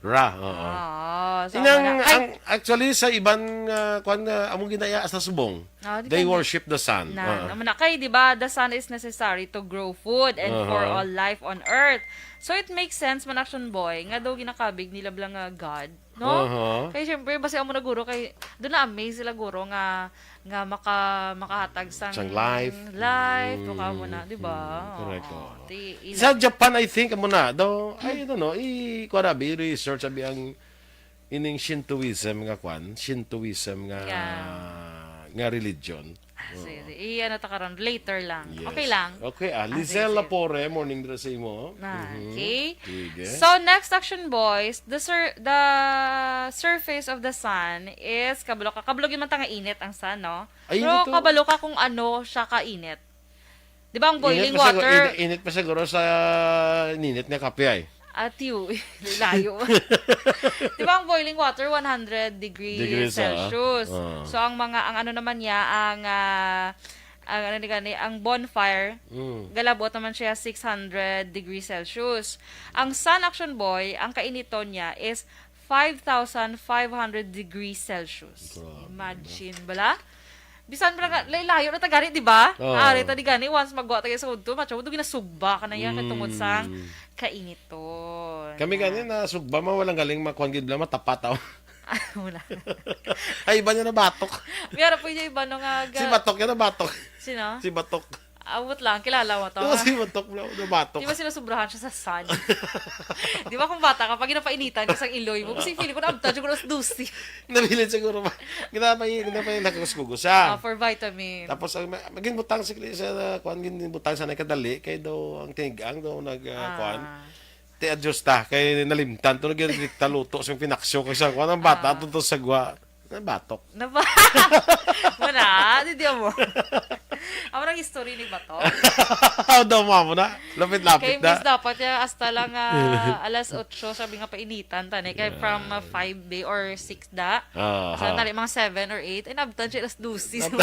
Ra, oo. Oo, so, Inang, wala. Ay. ang, actually, sa iban nga, kwan nga, among ginaya sa subong, Oh, they depende. worship the sun. Na, Oo. naman na. Kay, di ba, the sun is necessary to grow food and for Uh-huh. all life on earth. So, it makes sense man, Action Boy, nga daw ginakabig nila bala nga God, no? Uh-huh. Kay, syempre, basi amo na guro, kay, doon na-amaze sila guro nga, nga maka-, makahatag sang Sang life. life, Mm, mukha mo na, di ba? mm, correct, Oo. oo. Ti-, ila- Sa Japan, I think, amo na, daw, I don't know, i-, kuha na, i-research, abi ang ining Shintoism nga kwan, Shintoism nga, Yeah. nga religion. Ah, Oo. sige, sige. I-, ano ta karon? Later lang. Yes. Okay lang? Okay, ah, Ah, Lizelle sige, sige. Lapore, morning dira sa imo. Na, Mhm. okay. Sige. So, next, Action Boys, the sur-, the surface of the sun is, kabalo ka, kabalo gyud man ta nga init ang sun, no? Ay, Pero init to. kabalo ka kung ano siya ka init. Di ba ang Init boiling pa siguro, water? init, init pa siguro sa ninit nga kape ay. Atiw, layo. Di ba ang boiling water, one hundred degrees Degrees, ah. Celsius? Ah. So, ang mga, ang ano naman niya, ang, ah, ang ano ni gani, ang bonfire, Mm. galabot naman siya six hundred degrees Celsius. Ang sun, Action Boy, ang kainiton niya is five thousand five hundred degrees Celsius. Grabe, no? Imagine, bala? Bisan pa nga, lay-, layo na ta gani, di ba? Oo. Ari ta di gani, once magwa ta sa udto, matyo, do ginasugba ka na yan, kay tungod sa Mm. kainiton. Kami Na. gani na sugba, ma, walang galing makuan gid, bala, matapat, oh. Wala. Ay, iba niya na batok. May ara po yung iba no nga Si ga- Batok yan na batok. Sino? Si Batok. Abot lang, kilala mo to. Oo, si Batok, bro. Na batok. Di ba sinusubrahan siya sa sun? Di ba kung bata ka, pag ginapainitan ka sa iloy mo, kasi feeling ko naabtan siya kung alas dose. Nabilin siguro ba? Ginapay, ginapay, nakakuskugo siya. Ah, for vitamin. Tapos ang ma- maging butang si sa kuan, gin butang sa nagkadali kay daw ang tinigang daw nag ah, kuan. Ah. Ti adjust ta kay nalimtan to, nagirikta luto sa pinaksyo kay sa kuan ang bata Ah. to, to sa gwa. Ang batok. Naba- Muna, di di mo. Amo ang history ni Bato. Aw daw mo mo na. Lapit-lapit Kay na. Miss dapat ya hasta lang ah, alas otso, sabi nga painitan tani kay from ah, five day or six da. Ah, Sa ha. Tali mga seven or eight, ay nabtan siya alas dose. Nab-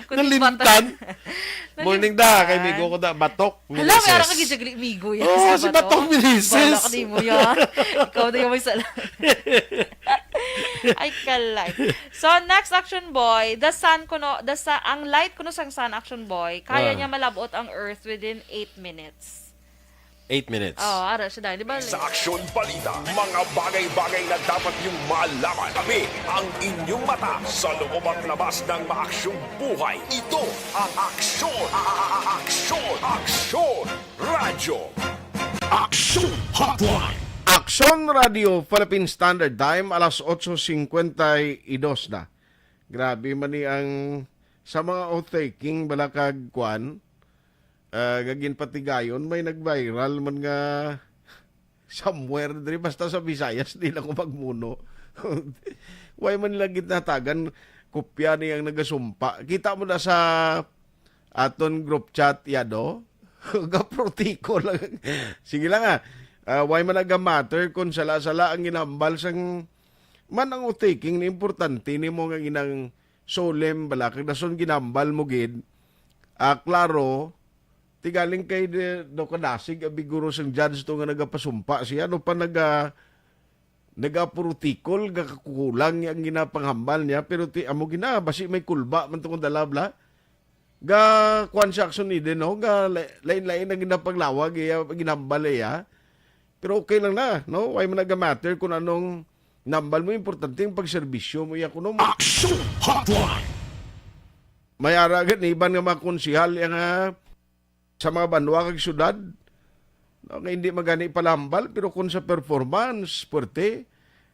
Kundi Nalimtan. bata- Morning da, kay Nalimtan. Migo ko da, Batok. Hala, may Meneses. Ara ka gid migo yan. Oo, Sa si Batok. Batok Meneses. Balak di mo yan. Ikaw na yung may sala. Ay, kalay. So, next action boy, the sun kuno, the sa ang light kuno sang sun action boy, kaya Ah. niya malabot ang earth within eight minutes. Eight minutes. Oh, ara siya dahil, di ba? Sa Aksyon Balita, mga bagay-bagay na dapat niyong malaman. Kami ang inyong mata sa loob at labas ng maaksyong buhay. Ito ang Aksyon, a- a- a- Aksyon, Aksyon Radyo. Aksyon Hotline. Aksyon Radio Philippine Standard Time, alas otso cincuenta y dos na. Grabe man ni ang sa mga oath-taking, bala kag kwan, ah, nga ginpatigayon, may nag-viral man nga somewhere diri, basta sa Visayas, di lang ko magmuno. Way man nila ginhatagan kopya ni ang nagasumpa. Kita mo na sa aton group chat, yado? Gaprotiko lang. Sige lang, ah. Ah, way man naga-matter kung sala-sala ang ginambal sang man ang oath-taking ni importante nimo nga ginang solemn bala, kag dason ginambal mo gid. Ah, klaro, tigaling kay di, daw kadasig abi guro sang judge to nga nagapasumpa siya, no pa naga, nagaprotikol, gakakulang ang ginapanghambal niya, pero ti, amo gina, basi may kulba man to kung dala, bla. Ga, kuwan siya, action ni din, no? Ga, la-, lain-lain ang ginapaglawag, iya, ginambal, iya. Pero okay lang na, no? Why man naga-matter kung anong nambal mo, importante ang pagserbisyo mo, iya kuno mo. Action Hotline! May ara gid ni iban nga mga konsehal, iya nga sa mga banwa kag syudad, no, nga hindi magani palambal, pero kung sa performance, puwerte,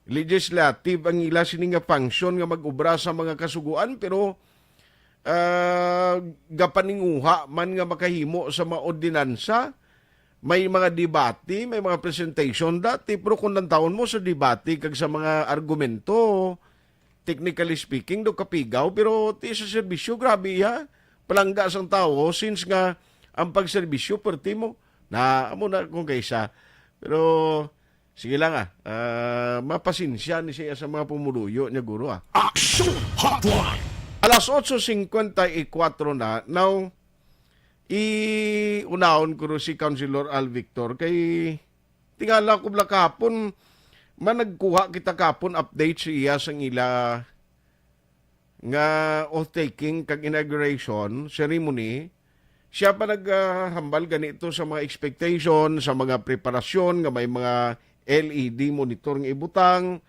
legislative ang ila sini nga function nga mag-obra sa mga kasugoan, pero, ah, gapaninguha man nga makahimo sa mga ordinansa, may mga debate, may mga presentation dati, pero kung lantawon mo sa debate kag sa mga argumento, technically speaking, do kapigaw, pero ti sa serbisyo, grabe iya. Palangga sang tawo, since nga ang pagserbisyo, perti mo, na, amo na kung kaysa. Pero, sige lang, ah. Ah, mapasensya ni siya sa mga pumuluyo niya, guro, ah. Action Hotline! Alas otso cincuenta y cuatro na. Now, i-unahon ko ro si Councilor Al Victor kay tingala ko bala kahapon, man nagkuha kita kahapon update sa iya sang ila nga oath-taking kag inauguration ceremony. Siya pa naghambal ganito sa mga expectation, sa mga preparasyon nga may mga L E D monitor nga ibutang,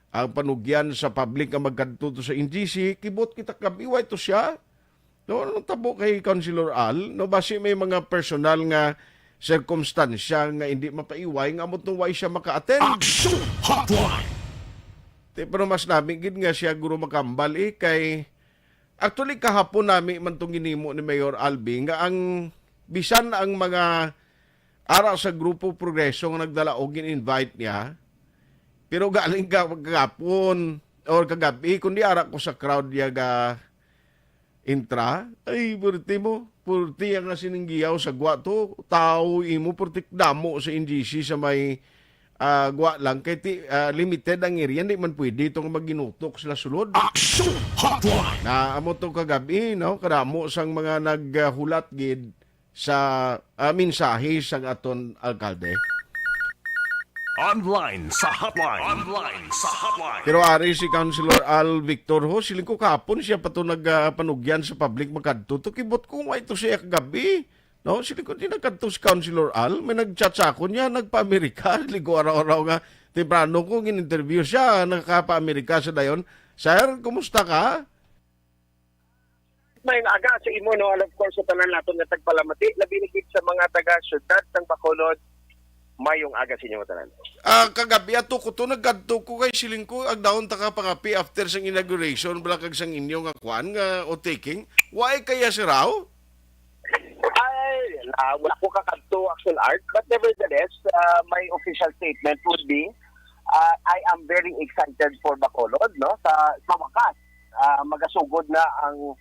ang panugyan sa public nga magkadto to sa N G C, kibot kita kag iway to siya. No, ano tabo kay Councilor Al? No, basi may mga personal nga sirkumstansya nga hindi mapaiway nga amo tong way siya maka-attend. Action Hotline! Ti, pero mas nami gid nga siya guro makambal, eh, kay actually kahapon nami man tong ginimo ni Mayor Albi nga ang bisan ang mga ara sa Grupo Progreso nga nagdala og gin-invite niya, pero galing ka kagapon or kagabi, kundi ara ko sa crowd niya ga intra, ay, purti mo. Purti ang nga sininggiyaw sa gwa to. Tao imo, purti damo sa N G C sa may, ah, gwa lang. Kay ti, ah, limited ang area, di man pwede itong maginutok sila sulod. Action Hotline! Na amo to kagabi, no? Kadamo sang mga naghulat gid sa, ah, mensahe sang aton alkalde. Online sa hotline. Online sa hotline. Pero ari si Councilor Al Victor ho, siling ko kahapon siya pa to nagpanugyan sa public makadto to. Kibot ko, why to siya kagabi? No, siling ko, di nagkadto si Councilor Al, may nag-chat sa akon niya, nagpa-Amerika, ligo araw-araw nga, Temprano ko gin-interview siya, nakapa-Amerika siya dayon. Sir, kumusta ka? Maayong aga sa imo, no? And of course, sa tanan naton nga tagpalamati, labi na gid sa mga taga-syudad sang Bacolod, maayong aga sa inyo tanan. Ah, kagabi ato ko to, nagkadto ko kay siling ko, agdahon ta ka pangapi after sang inauguration, bala kag sang inyo nga kwan, nga oath-taking. Why kaya si Rao? Ay, na, wala ko kakadto, Action Art, but nevertheless, uh, my official statement would be, uh, I am very excited for Bacolod, no? Sa, sa wakas, uh, magasugod na ang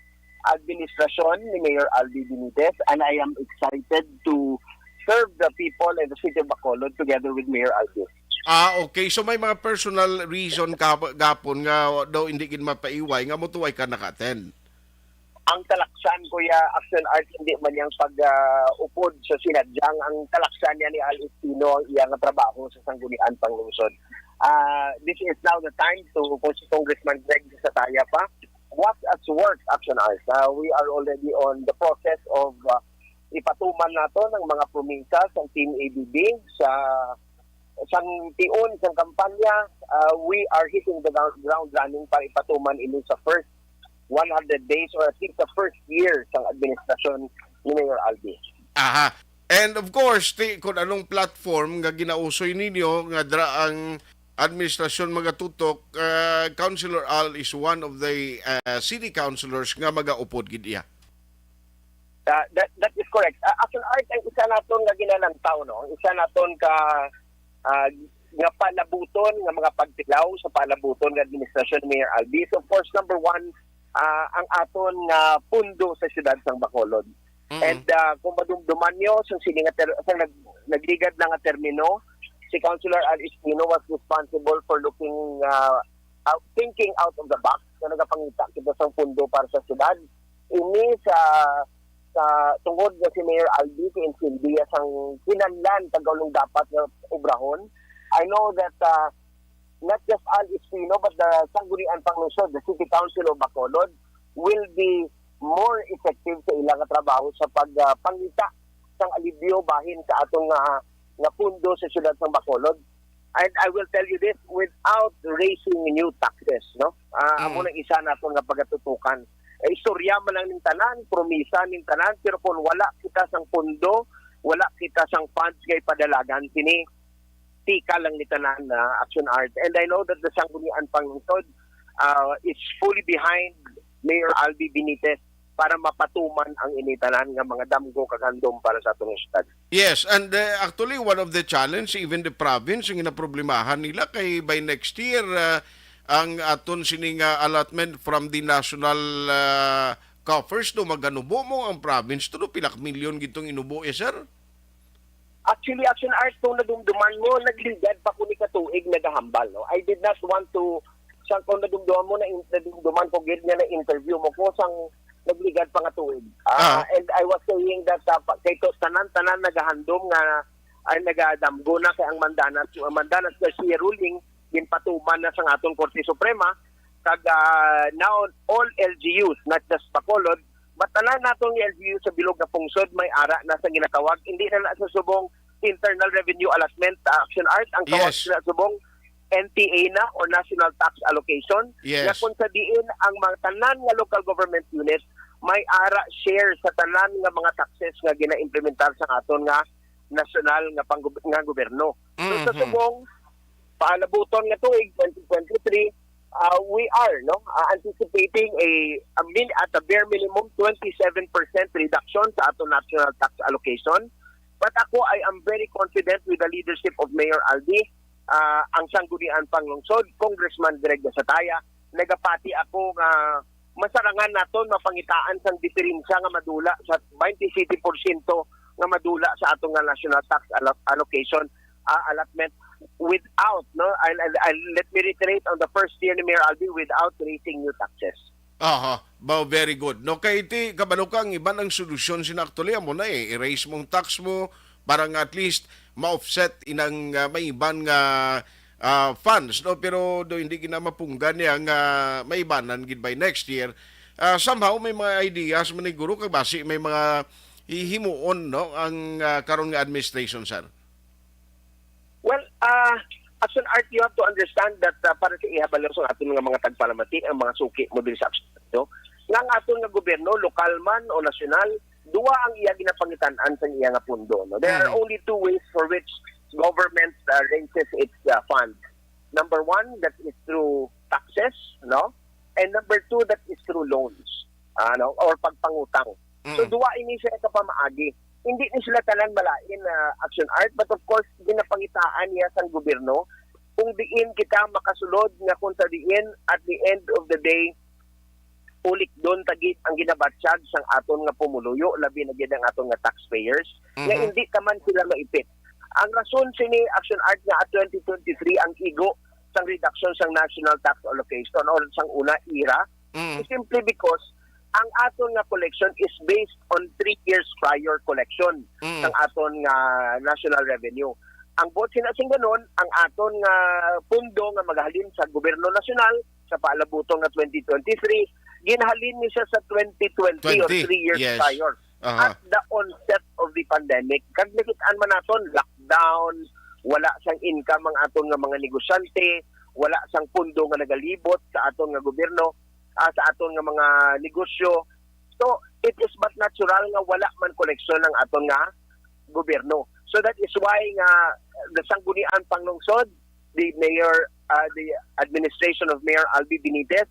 administrasyon ni Mayor Albi Benitez, and I am excited to serve the people and the city of Bacolod together with Mayor Albi. Ah, okay. So may mga personal reason ka gapon nga daw hindi gid mapaiway nga motuway ka naka-attend. Ang talaksan, Kuya Action Art, hindi man yang pag-upod sa sinadyang. Ang talaksan niya ni Al Espino ang iya nga trabaho sa Sanggunian Panglungsod. Ah, this is now the time to, kung si Congressman Greg Sataya pa, watch us work, Action Art. Ah, we are already on the process of ah, ipatuman nato ng mga promesa sang Team A B B sa sang tion sang kampanya. Ah, we are hitting the ground, ground running para ipatuman ini sa first one hundred days or at least sa first year sang administrasyon ni Mayor Albi. Aha. And of course, ti, kung anong platform nga ginausoy ninyo, nga dra ang administrasyon magatutok, uh, Councilor Al is one of the uh, city councilors nga magaupod gid iya. Uh, that, that is correct. Uh, Action Art, ang isa naton nga ginalantaw, no? Ang isa naton ka uh, nga palabuton nga mga pagtilaw sa palabuton nga administrasyon ni Mayor Albi. So, of course, number one, uh, ang aton nga pundo sa siyudad sang Bacolod. Mm. And uh, kung madumduman nyo, sa sini nga ter- sa nag- nagligad na nga termino, si Councilor Al Espino was responsible for looking, uh, out, thinking out of the box na nagapangita kita sang pundo para sa siyudad. Ini sa sa tungod nga si Mayor Albi si Insildia sang kinahanglan kag ulong dapat nga obrahon. I know that uh, not just Al Espino but the Sanggunian Panglungsod, the City Council of Bacolod, will be more effective sa ilang trabaho sa pagpangita uh, sang alibyo bahin sa atong uh, nga pundo sa siyudad sang Bacolod. And I will tell you this, without raising new taxes, no? Uh, mm. Amo nang isa naton nga pagatutukan. Eh, istorya man lang ning tanan, promisa ning tanan, pero kung wala kita sang pundo, wala kita sang funds nga ipadalagan sini, tika lang ni tanan na Action Art. And I know that the Sanggunian Panglungsod uh, is fully behind Mayor Albi Benitez para mapatuman ang ini tanan nga mga damgo kag handom para sa atong syudad. Yes, and uh, actually one of the challenge, even the province, ang ginaproblemahan nila kay by next year uh, ang aton sining uh, allotment from the national uh, coffers do maganubo mo ang province to do pila ka milyon gitong inubo ya, sir? Actually, Action Art, kung nadumduman mo, nagligad pa ko ni katuig nagahambal, no? I did not want to, sa kung nadumduman mo, na nadumduman ko gid nga na-interview mo ko sang nagligad pa nga tuig. Uh, ah. And I was saying that uh, kay to, tanan-tanan nagahandom nga ay nagadamgo na kay ang Mandanas, Mandanas Garcia ruling ginpatuman na sa aton Korte Suprema, kag uh, now all L G Us, not just Bacolod, but tanan nato nga L G U sa bilog nga pungsod may ara na sa ginatawag, hindi na na sa subong internal revenue allotment uh, Action Art ang tawag yes. Na subong N T A na o National Tax Allocation. Yes. Na kung sa diin ang mga tanan nga local government unit may ara share sa tanan nga mga taxes nga ginaimplementar sa aton nga nasyonal nga pang nga gobyerno. Mm-hmm. So sa subong paalabuton nga tuig twenty twenty-three, uh, we are no uh, anticipating a, a min at a bare minimum twenty-seven percent reduction sa ato national tax allocation. But ako, I am very confident with the leadership of Mayor Albi, uh, ang Sanggunian Panglungsod, Congressman Greg Gasataya. Nagapati ako nga masarangan naton mapangitaan sang diferensya nga madula sa twenty-seven porsyento nga madula sa ato nga national tax allocation uh, allotment without, no? I'll, I'll, I'll, let me reiterate on the first year ni Mayor Albi, without raising new taxes. Aha, ba, very good. No, kay ti kabalo ka ang iban ang solusyon sina actually amo na eh, i-raise mong tax mo para nga at least ma-offset inang uh, may iban nga uh, funds, no, pero do hindi gina mapunggan niya nga may ibanan gid by next year. Uh, somehow may mga ideas maniguro kag basi may mga hihimuon, no, ang uh, karon nga administration, sir. Well, uh, Action Art, you have to understand that, ah, para sa iha balaw sa aton nga mga tagpalamati, ang mga suki mo diri sa Action Art, no? Nga ang aton nga gobyerno, lokal man o nasyonal, duwa ang iya ginapangitan-an sa iya nga pundo, no? There are Mhm. only two ways for which government, ah, raises its, ah, fund. Number one, that is through taxes, no? And number two, that is through loans, ano, or pagpangutang. So, Mm. duwa ini siya ka pamaagi. Hindi ni sila tanan malain na Action Art, but of course, ginapangitaan niya sang gobyerno kung diin kita makasulod, nga kung sa diin, at the end of the day, ulikdon ta gid ang ginabatyag sang aton nga pumuluyo, labi na gid ang aton nga taxpayers, nga Mhm. hindi ta man sila maipit. Ang rason sini, Action Art, nga at twenty twenty-three ang igo sang reduction sang national tax allocation or sang una, ira, Mm. is simply because ang aton nga collection is based on three years prior collection Mm. sang aton nga national revenue. Ang buot sina sing ganon, ang aton nga pundo nga magahalin sa gobyerno nasyonal sa paalabuton nga twenty twenty-three, ginhalin ni siya sa twenty twenty or Twenty, three years yes. prior. Aha. At the onset of the pandemic, kag nakit-an man naton, lockdown, wala sang income ang aton nga mga negosyante, wala sang pundo nga nagalibot sa aton nga gobyerno, ah, sa aton nga mga negosyo. So, it is but natural nga wala man koleksyon ang aton nga gobyerno. So, that is why nga the Sangguniang Panglungsod, the mayor, uh, the administration of Mayor Albi Benitez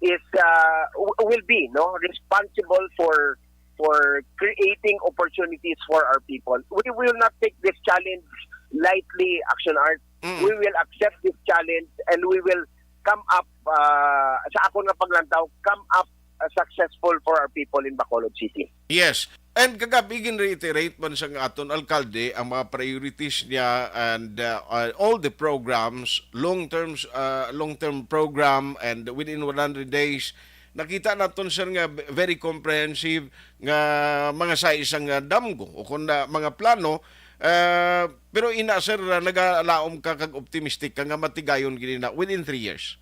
is, uh, w- will be, no, responsible for for creating opportunities for our people. We will not take this challenge lightly, Action Art. Mm. We will accept this challenge and we will come up, uh, sa akon nga paglantaw, come up, uh, successful for our people in Bacolod City. Yes. And kagabi, gin-reiterate man sa aton alkalde ang mga priorities niya and, uh, uh, all the programs, long terms, uh, long-term program, and within one hundred days, nakita naton, sir, nga very comprehensive nga mga sa isang, uh, damgo o kung na, mga plano, uh, pero ina, sir, uh, nagalaom ka kag optimistic ka nga matigayon gid na within three years.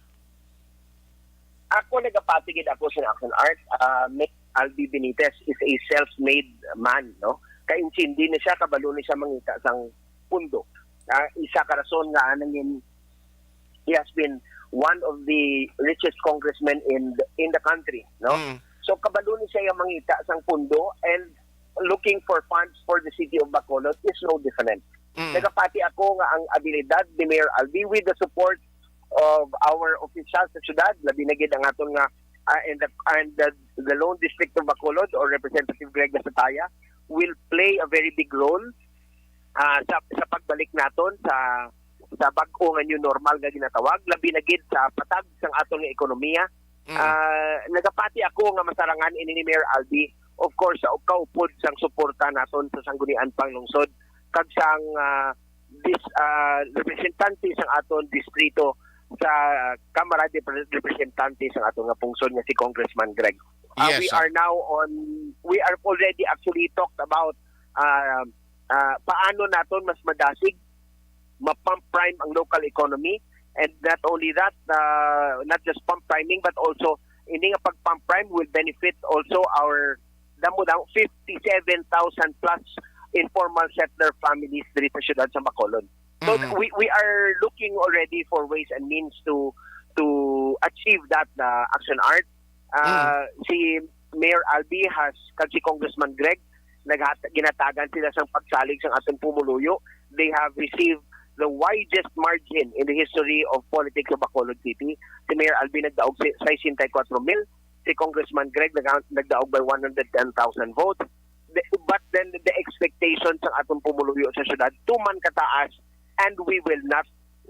Ako nagapati gid ako sa Action Art. Ah, Mayor Albi Benitez is a self-made man, no? Kaintindi na siya, kabalo na siya mangita sang pundo. Ah, isa ka rason nga nangin he has been one of the richest congressmen in the, in the country, no? Mm. So, kabalo ni siya yung mangita sang pundo and looking for funds for the city of Bacolod is no different. Mm. Nagapati ako nga ang abilidad ni Mayor Albi, with the support of our officials sa syudad, labi na gid ang aton nga, ah, and the, and the, the lone district of Bacolod or Representative Greg Gasataya will play a very big role, ah, sa, sa pagbalik naton sa, sa bag-o nga new normal nga ginatawag, labi na gid sa patag sang aton nga ekonomiya. Mm. Ah, nagapati ako nga masarangan ini ni Mayor Albi, of course, sa kaupod sang suporta naton sa Sangguniang Panglungsod kag sang, ah, dis-, ah, representante sang aton distrito sa Kamara de Pre-, Representante sang aton nga pungsod nga si Congressman Greg. Ah, Yes, we sir. are now on, we are already actually talked about, ah, ah, paano naton mas madasig ma-pump prime ang local economy. And not only that, uh, not just pump priming, but also ini nga pag-pump prime will benefit also our damo-damo fifty-seven thousand plus informal settler families diri sa siyudad sa Bacolod. So, Mhm. we we are looking already for ways and means to to achieve that, uh, Action Art. Uh, Mm. Si Mayor Albi has, kag si Congressman Greg, naghat-, ginatagan sila sang pagsalig sang atong pumuluyo. They have received the widest margin in the history of politics of Bacolod City. Si Mayor Albi nagdaog si sesenta y cuatro mil, si Congressman Greg nag-, nagdaog by one hundred ten thousand votes. The, but then the expectation sang atong pumuluyo sa syudad tuman kataas, and we will not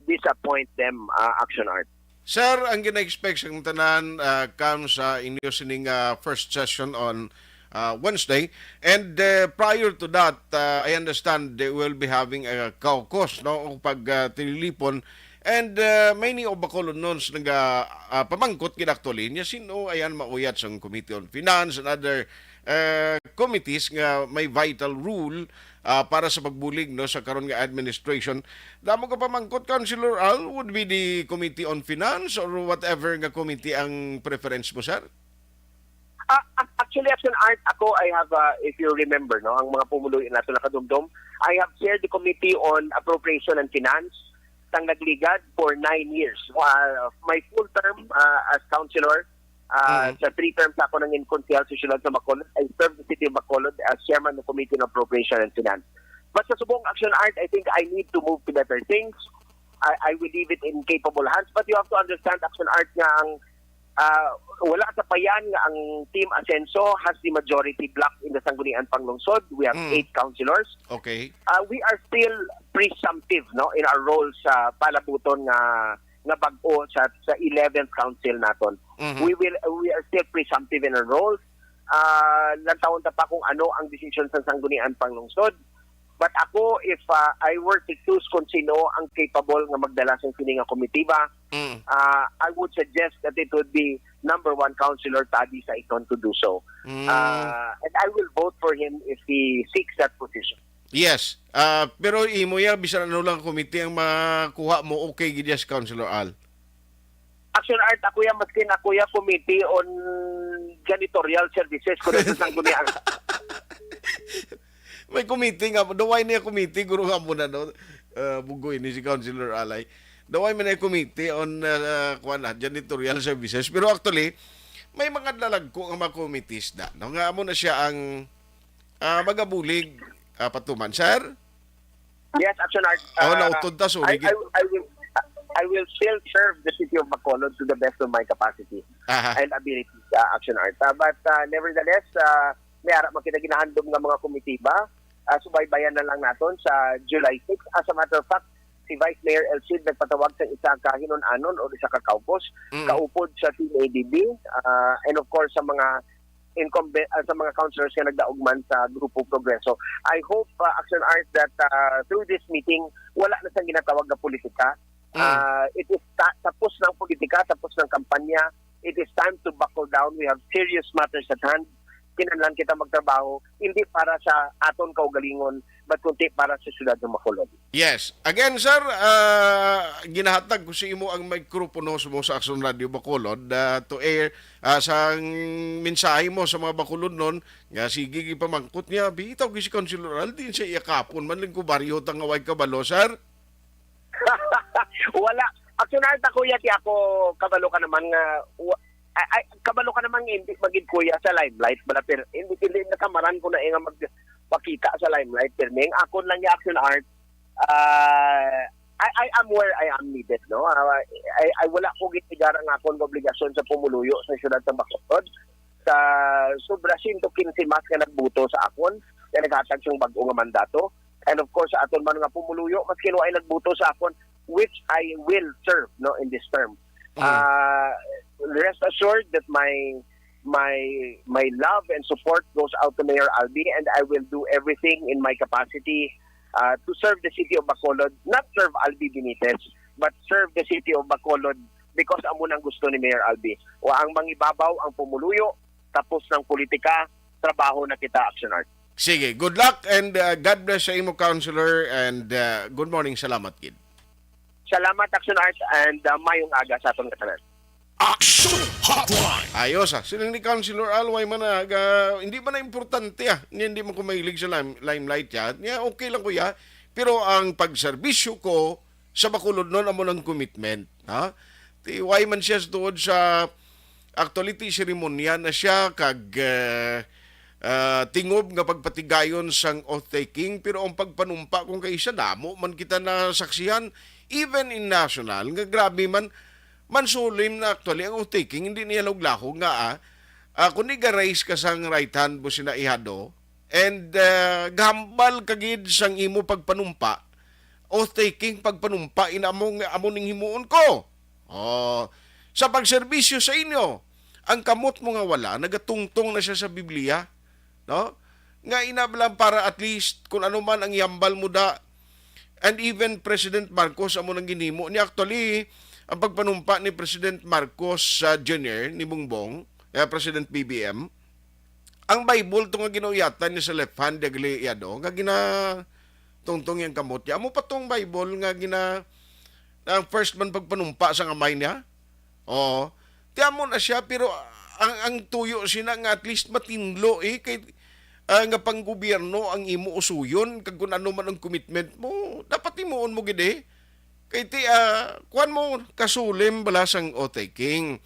disappoint them, uh, Action Art. Sir, ang gina-expect sa tanan, uh, comes sa inyo sining, uh, first session on, uh, Wednesday. And, uh, prior to that, uh, I understand they will be having a caucus, no, o pag, uh, tililipon. And, uh, may ni Bacolodnons naga, uh, pamangkot gid actually niya, sino ayan mauyat sa Committee on Finance and other, uh, committees nga may vital role, uh, para sa pagbulig, no, sa karon nga administration. Damo ka pamangkot, Councilor Al, would be the Committee on Finance or whatever nga committee ang preference mo, sir? Ah, ac-, actually, Action Art, ako, I have, ah, if you remember, no, ang mga pumuluyo nato nakadumdom, I have chaired the Committee on Appropriation and Finance. sang nagligad for nine years. Uh, my full term uh, as councilor, uh, Mm. sa three terms ako nangin konsehal sa siyudad sa Bacolod, I served the city of Bacolod as chairman ng Committee on Appropriation and Finance. But sa subong Action Art, I think I need to move to better things. I, I will leave it in capable hands. But you have to understand, Action Art, nga ang uh, wala sa payan nga ang Team Asenso has the majority block in the Sangguniang Panglungsod. We have Mm. eight councilors. Okay. Uh, we are still presumptive, no, in our role sa palabuton nga nga bag-o sa sa eleventh council naton. Mhm. We will we are still presumptive in our roles. Uh, lantawon ta pa kung ano ang desisyon sa Sangguniang Panglungsod. But ako, if uh, I were to choose kung sino ang capable nga magdala sa sini nga komitiba, Mm. uh, I would suggest that it would be number one, Councilor Taddy Saiton, to do so. Mm. Uh, and I will vote for him if he seeks that position. Yes. Ah, pero imo ya, bisan ano lang committee ang makuha mo, okay gid ya si Councilor Al. Action Art, ako ya, maskin ako ya committee on janitorial services, kung ano sa Sangguniang. May committee nga, daway niya committee, guro nga mo na, no? Uh, bugoy ni si Councilor Alay. Daway man na committee on uh, kuwan na, janitorial services. Pero actually, may mga lalagko nga mga committees na, no? Nga amo na siya ang ah, magabulig ah, patuman, sir? Yes, Action Art. Oh, Uh, nautod ta, sorry. I, I, I will I will still serve the city of Bacolod to the best of my capacity Aha. and abilities, uh, Action Art. Uh, but uh, nevertheless, uh, may ara man kita ginahandom nga mga komitiba. Uh, subaybayan na lang naton sa July six. As a matter of fact, si Vice Mayor El Cid nagpatawag sa isa ka hinun-anon o isa ka caucus Mm. kaupod sa Team A D B. Uh, and of course, sa mga incumbent, uh, sa mga councilors nga nagdaog man sa Grupo Progreso. I hope, uh, Action Art, that uh, through this meeting, wala na sang ginatawag nga politika. Mm. Uh, it is ta- tapos ng politika, tapos ng kampanya. It is time to buckle down. We have serious matters at hand. Kinahanglan kita magtrabaho, hindi para sa aton kaugalingon, but kundi para sa siyudad ng Bacolod. Yes. Again, sir, ah, ginahatag ko sa imo ang mikropono mo sa Action Radio Bacolod ah, to air ah, sa mensahe mo sa mga Bacolodnon nga sige gipamangkot niya, bitaw gi si Councilor Al, din siya iyakapon man lang ko baryo tangaway kabalo, sir. Wala. Action Art, ako ya, ti ako kabalo ka naman nga wa- ay, ay, kabalo ka naman nga hindi magid kuya sa limelight bala, pero hindi hindi nakamaran ko na eh nga magpakita sa limelight, pero ning akon lang ya, Action Art, ah, I, I am where I am needed, no? Ah, I, I wala ko gitigar ang akon nga obligasyon sa pumuluyo sa siyudad sa Bacolod. Sa sobra siyento kinse mas nga nagbuto sa akon, nga naghatag siyang bag-o nga mandato. And of course, sa aton man nga pumuluyo, mas kinuha ay nagbuto sa akon, which I will serve, no, in this term. Mm. Uh, rest assured that my my my love and support goes out to Mayor Albi, and I will do everything in my capacity uh, to serve the city of Bacolod, not serve Albi Benitez, but serve the city of Bacolod because amo nang gusto ni Mayor Albi. O ang mangibabaw ang pumuluyo, tapos ng politika, trabaho na kita, Action Art. Sige, good luck and uh, God bless sa imo, Councilor, and uh, good morning. Salamat, kid. Salamat, Action Art, and uh, mayong aga sa aton nga tanan. Action Hotline. Ayos ah. Siling ni Councilor Al, way man na, ga, hindi man na importante ah. Niya hindi man ko mahilig sa lime, limelight ya. Niya okay lang ko ya. Pero ang pagserbisyo ko sa Bacolodnon amo ng commitment, ha? Ti way man siya sa tuod sa actually ti seremonya na siya kag eh, ah, tingob nga pagpatigayon sang oath taking, pero ang pagpanumpa kung kay isa damo man kita nasaksihan even in national nga grabe man man solemn na actually ang oath taking, hindi niya lahog-lahog nga ah, ah, kung niga-raise ka sang right hand mo sina ihado and ah, gahambal ka gid sang imo pagpanumpa, oath taking, pagpanumpa ina mo nga amo ning himuon ko. Oh, sa pagserbisyo sa inyo, ang kamot mo nga wala nagatungtong na siya sa Biblia, no? Nga ina lang para at least kung ano man ang ihambal mo da. And even President Marcos amo nang ginhimo ni actually ang pagpanumpa ni President Marcos sa Junior ni Bongbong, eh, President B B M, ang Bible to nga ginauyatan niya sa left hand dagli iya do nga gina tungtong yang kamot niya. Amo pa tong Bible nga gina ang first man pagpanumpa sa kamay niya. Oo. Ti amo na siya, pero ang, ang tuyo sina nga at least matinlo eh kay ah, nga panggobyerno ang imo usuyon kag kun ano man ang commitment mo, dapat himuon mo gid eh. Kay ti, ah, kuwan mo, kasulim bala sang oath taking.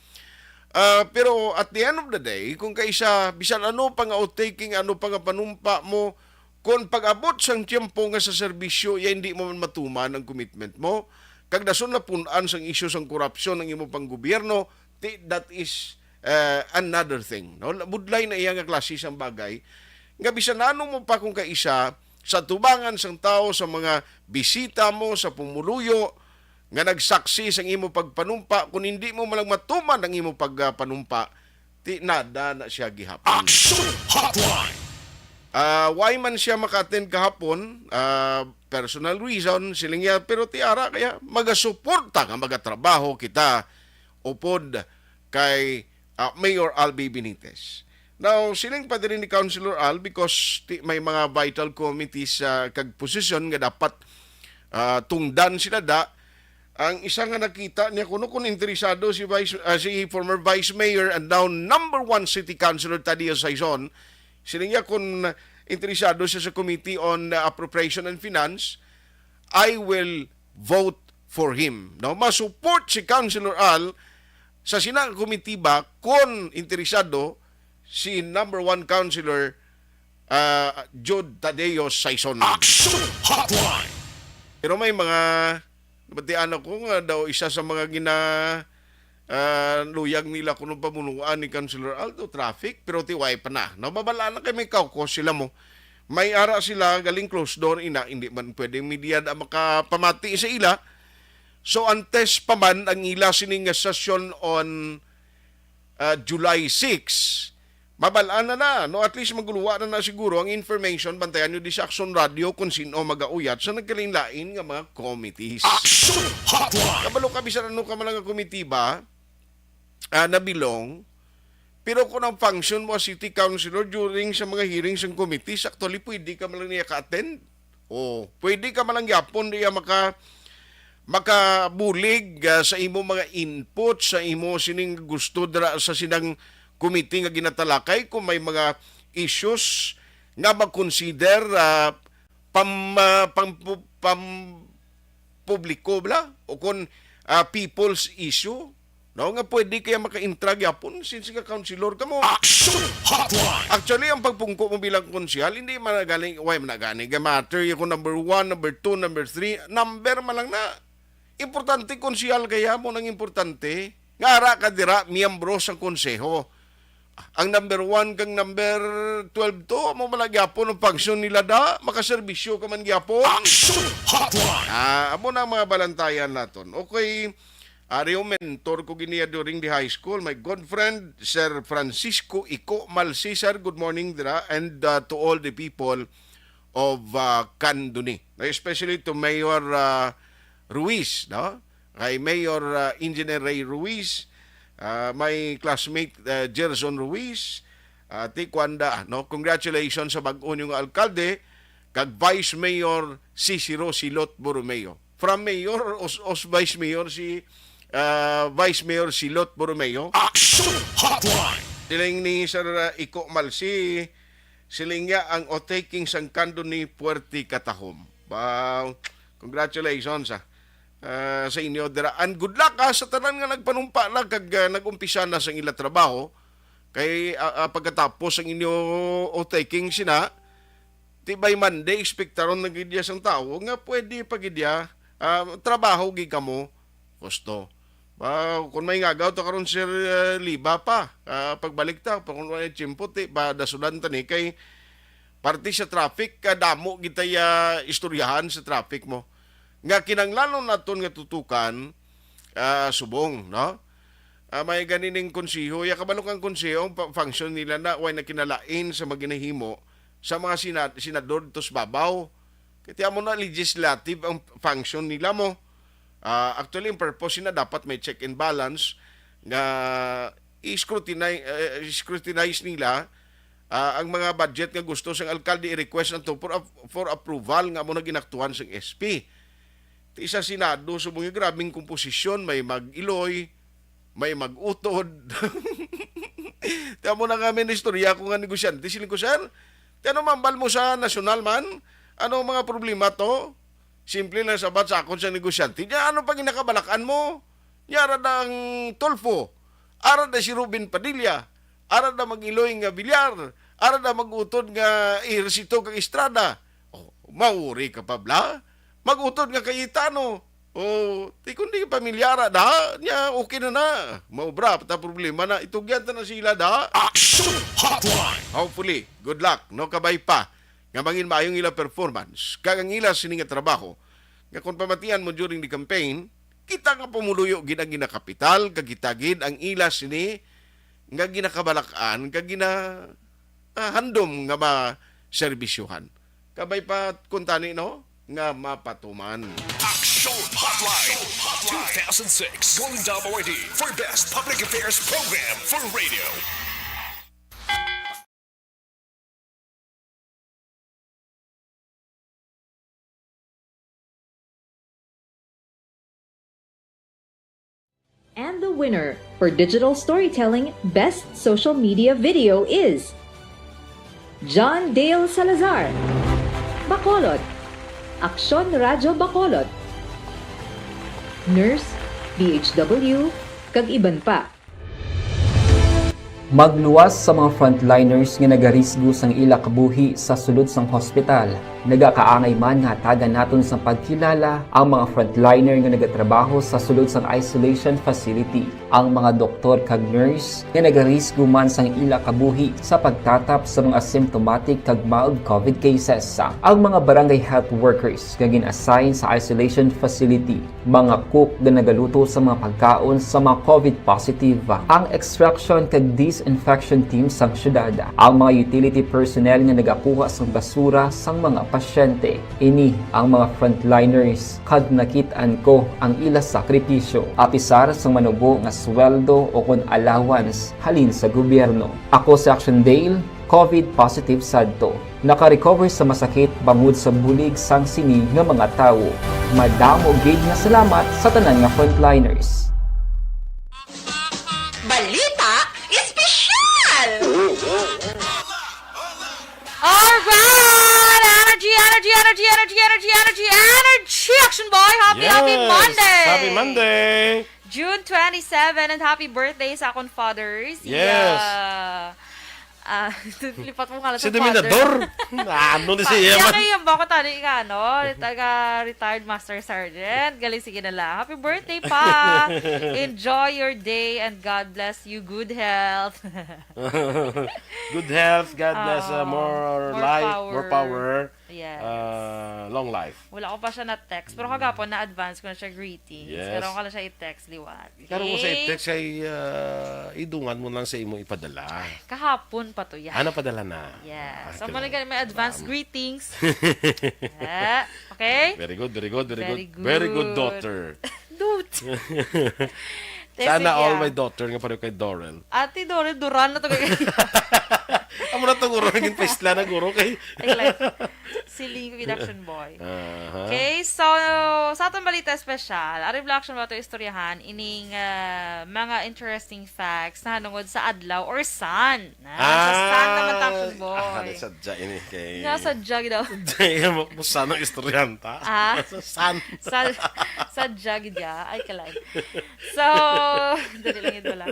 Ah, pero at the end of the day, kung kaisa, bisan ano pa nga oath taking, ano pa nga panumpa mo, kung pag-abot sang tiyempo nga sa serbisyo, ya hindi mo man matuman ang commitment mo, kag dason napun-an sang isyu sang korupsyon ang imo panggobyerno, ti, that is, eh, another thing, no? Budlay na iya nga klase sang bagay, nga bisan ano mo pa kung kaisa, sa tubangan sang tawo, sa mga bisita mo, sa pumuluyo, nga nagsaksi sang imo pagpanumpa, kung hindi mo man lang matuman ang imo pagpanumpa, ti nada na siya gihapon. Action Hotline! Ah, why man siya maka-attend kahapon? Ah, personal reason, siling niya, pero ti ara kaya magasuporta nga magatrabaho kita upod kay, ah, Mayor Albi Benitez. Now, siling pa diri ni Councilor Al, because ti, may mga vital committees, ah, kag posisyon nga dapat, ah, tungdan sila da. Ang isa nga nakita niya kuno, kung interesado si Vice, ah, si former Vice Mayor and now number one City Councilor Tadeo Saison, siling niya, kung interesado siya sa Committee on, ah, Appropriation and Finance, I will vote for him. No, ma-support si Councilor Al sa sina nga komitiba kung interesado si number one councilor, ah, Jude Tadeo Saison. Action Hotline! Pero may mga, nabatian ako nga daw isa sa mga gina, ah, luyag nila kuno pamunuan ni Councilor Al, traffic, pero ti wala pa na. Nababala na kay may caucus sila mo. May ara sila galing closed door, ina, hindi man pwedeng media da makapamati sa ila. So, antes pa man ang ila sini nga session on, ah, July six, mabal-an na na, no? At least maguluwa na na siguro ang information. Bantayan nyo di sa Action Radio kung sino magauyat sa nagkalain-lain nga mga committees. Action Hotline! Kabalo ka, bisan ano ka man nga komitiba, ah, nabilong, pero kung ang function mo as city councilor during sa mga hearings ng committees, actually, pwede ka man lang niya ka-attend. Oh, pwede ka man lang gyapon diya maka-, makabulig, ah, sa imo mga input, sa imo sining gusto dira sa sinang committee nga ginatalakay, kung may mga issues nga mag-consider, ah, pam-, ah, pang-, pam-, publiko bala, o kung, ah, people's issue, no, nga pwede kaya maka-intra gyapon since nga councilor ka mo. Action Hotline! Actually, ang pagpungko mo bilang konsehal, hindi man na gani, why man na gani ga matter ya kung number one, number two, number three, number man lang na. Importante, konsehal kaya mo nang importante. Nga ara ka dira, miyembro sang konseho. Ang number one kag number twelve to, amo man gyapon ang function nila da, makaserbisyo ka man gyapon. Action Hotline! Ah, amo na ang mga balantayan naton. Okay, ari, mentor ko giniya during the high school. My good friend, Sir Francisco Ico Malsisar, good morning dira, and, uh, to all the people of, uh, Candoni. Especially to Mayor, uh, Ruiz, no? Kay Mayor, uh, Engineer Ray Ruiz, uh, my classmate, uh, Gerson Ruiz, uh, ti kuanda, no? Congratulations sa bag-o niyo nga alkalde, kag Vice Mayor Cicero Silot Borromeo. From Mayor, os, os Vice Mayor si, uh, Vice Mayor Silot Borromeo. Action Hotline! Siling ni Sir, uh, Ico Malsi, siling niya ang oath-taking sang Candoni Puerte Katahom. Wow. Congratulations, ah, ah, sa inyo dira. And good luck, ah, sa tanan nga nagpanumpa na kag, ah, nag-umpisa na sa ila trabaho. Kay, ah, ah, pagkatapos ang inyo oath-taking sina, ti by Monday, expectaron na gid ya sang tawo nga pwede pa gid ya, ah, trabaho gid kamo. Gusto. Ba, kung may ngagaw to karon, Sir, eh, Liba pa, ah, pagbalik ta, pa kung may tiyempo, ti, pa dasudan ta ni, kay parte sa traffic, kadamo gid tay, ah, istoryahan sa traffic mo. Nga kinahanglanon naton nga tutukan, ah, subong, no? Ah, may ganining konseho, ya kabalo kang konseho, ang pa-, function nila na, way na kinalain sa maginahimo sa mga sina-, senador to sa babaw. Kaya mo na legislative ang function nila mo. Ah, actually, ang purpose na dapat may check and balance nga i-scrutinize, eh, scrutinize nila, ah, ang mga budget nga gusto sang alkalde i-request nato for ap-, for approval nga amo na ginaktuhan sang S P. Ti sa Senado, subong nga grabing komposisyon, may mag-iloy, may mag-utod. Ti amo na nga may istorya ko nga negosyante, siling ko, "Sir, ti ano mambal mo sa nasyonal man? Ano mga problema to?" Simple lang sabat sa akon sa negosyante. Nya, ano pa ginakabalakan mo? Nya, ara da ang Tulfo. Ara da si Ruben Padilla. Ara da mag-iloy nga Villar. Ara da mag-utod nga Ejercito kag Estrada. Oh, mauri ka pa, bla? Mag-utod nga Cayetano. Oh, ti kung di pamilyara da, nya okay na na. Maubra, pata problema na. Itugyan ta na sila da. Action Hotline! Hopefully, good luck, no? Kabay pa nga mangin maayong ila performance, kag ang ila sini nga trabaho, nga kung pamatian mo during the campaign, kita nga pumuluyo gid ang ginakapital, kag kita gid ang ila sini nga ginakabalak-an, kag gina, ah, handom nga maserbisyohan. Kabay pa kuntani, no, nga mapatuman. Action Hotline two thousand six. Golden Dam Awardee for Best Public Affairs Program for Radio. And the winner for digital storytelling best social media video is John Dale Salazar, Bacolod, Aksyon Radyo Bacolod, Nurse, B H W, kag iban pa. Magluwas sa mga frontliners nga nagarisgo sang ila kabuhi sa sulod sang hospital. Nagakaangay man nga hatagan naton sang pagkilala ang mga frontliner nga nagatrabaho sa sulod sang isolation facility, ang mga doktor kag nurse nga nagarisgo man sang ila kabuhi sa pagtatap sa mga symptomatic kag mild covid cases, ang mga barangay health workers nga gin-assign sa isolation facility, mga cook nga nagaluto sa mga pagkaon sa mga covid positive, ang extraction kag disinfection team sang syudad, ang mga utility personnel nga nagakuha sang basura sang mga pasyente. Ini ang mga frontliners kag nakit-an ko ang ila sakripisyo, apisar sang manubo nga sweldo o kon allowance halin sa gobyerno. Ako si Action Dale, covid positive sadto. Naka-recover sa masakit bangod sa bulig sang sini nga mga tawo. Madamo gid nga salamat sa tanan nga frontliners. Balita Espesyal! Alright! Energy, energy, energy, energy, energy, energy, energy! Action Boy! Happy, happy Yes! Monday! Happy Monday! June twenty-seven, and happy birthday sa akon fathers. Yes. Yeah. Ah, lipat mo nga lang Si sa father. Dominador. Ano ni Pa- siya Iya man? Kay yung bako tani nga, ano, taga retired master sergeant. Galing, sige na lang. Happy birthday, pa. Enjoy your day and God bless you. Good health. Good health, God bless, uh, Ah, more more life, more power. Power, Yes. Uh, long life. Wala ko pa siya na-text, pero kagapon na-advance ko na siya greetings. Yes. Pero ako lang siya i-text liwat. Karon mo sa Okay? i-text kay, uh, idungan mo lang sa imo ipadala. Kahapon pa to yan. Ah, napadala na. Yes. Ah, So, kailangan. mali ka may advance Salamat. greetings. Ah, okay? Very good, very good, very Very good. Very good, good. daughter. Dude. Sana all my daughter nga pareho kay Dorel. Ate Dorel, Duran na to kay Amo na to, guro, naging paisla na, guro, kay Ay, like, si Linggo Action Boy. Aha. Okay, so, sa atong balita espesyal, ari bala, Action Boy, ato istoryahan ining, ah, mga interesting facts na hanungod sa adlaw or sun. Ah, sa sun naman, Action Boy. Ah, di sadya ini kay Nga sadya gid daw. Dahil mo, mo sana ang istoryanta. Ah? Sa sun. Sa, sadya gid ya. Ay, kalay. So, dali lang yun pala.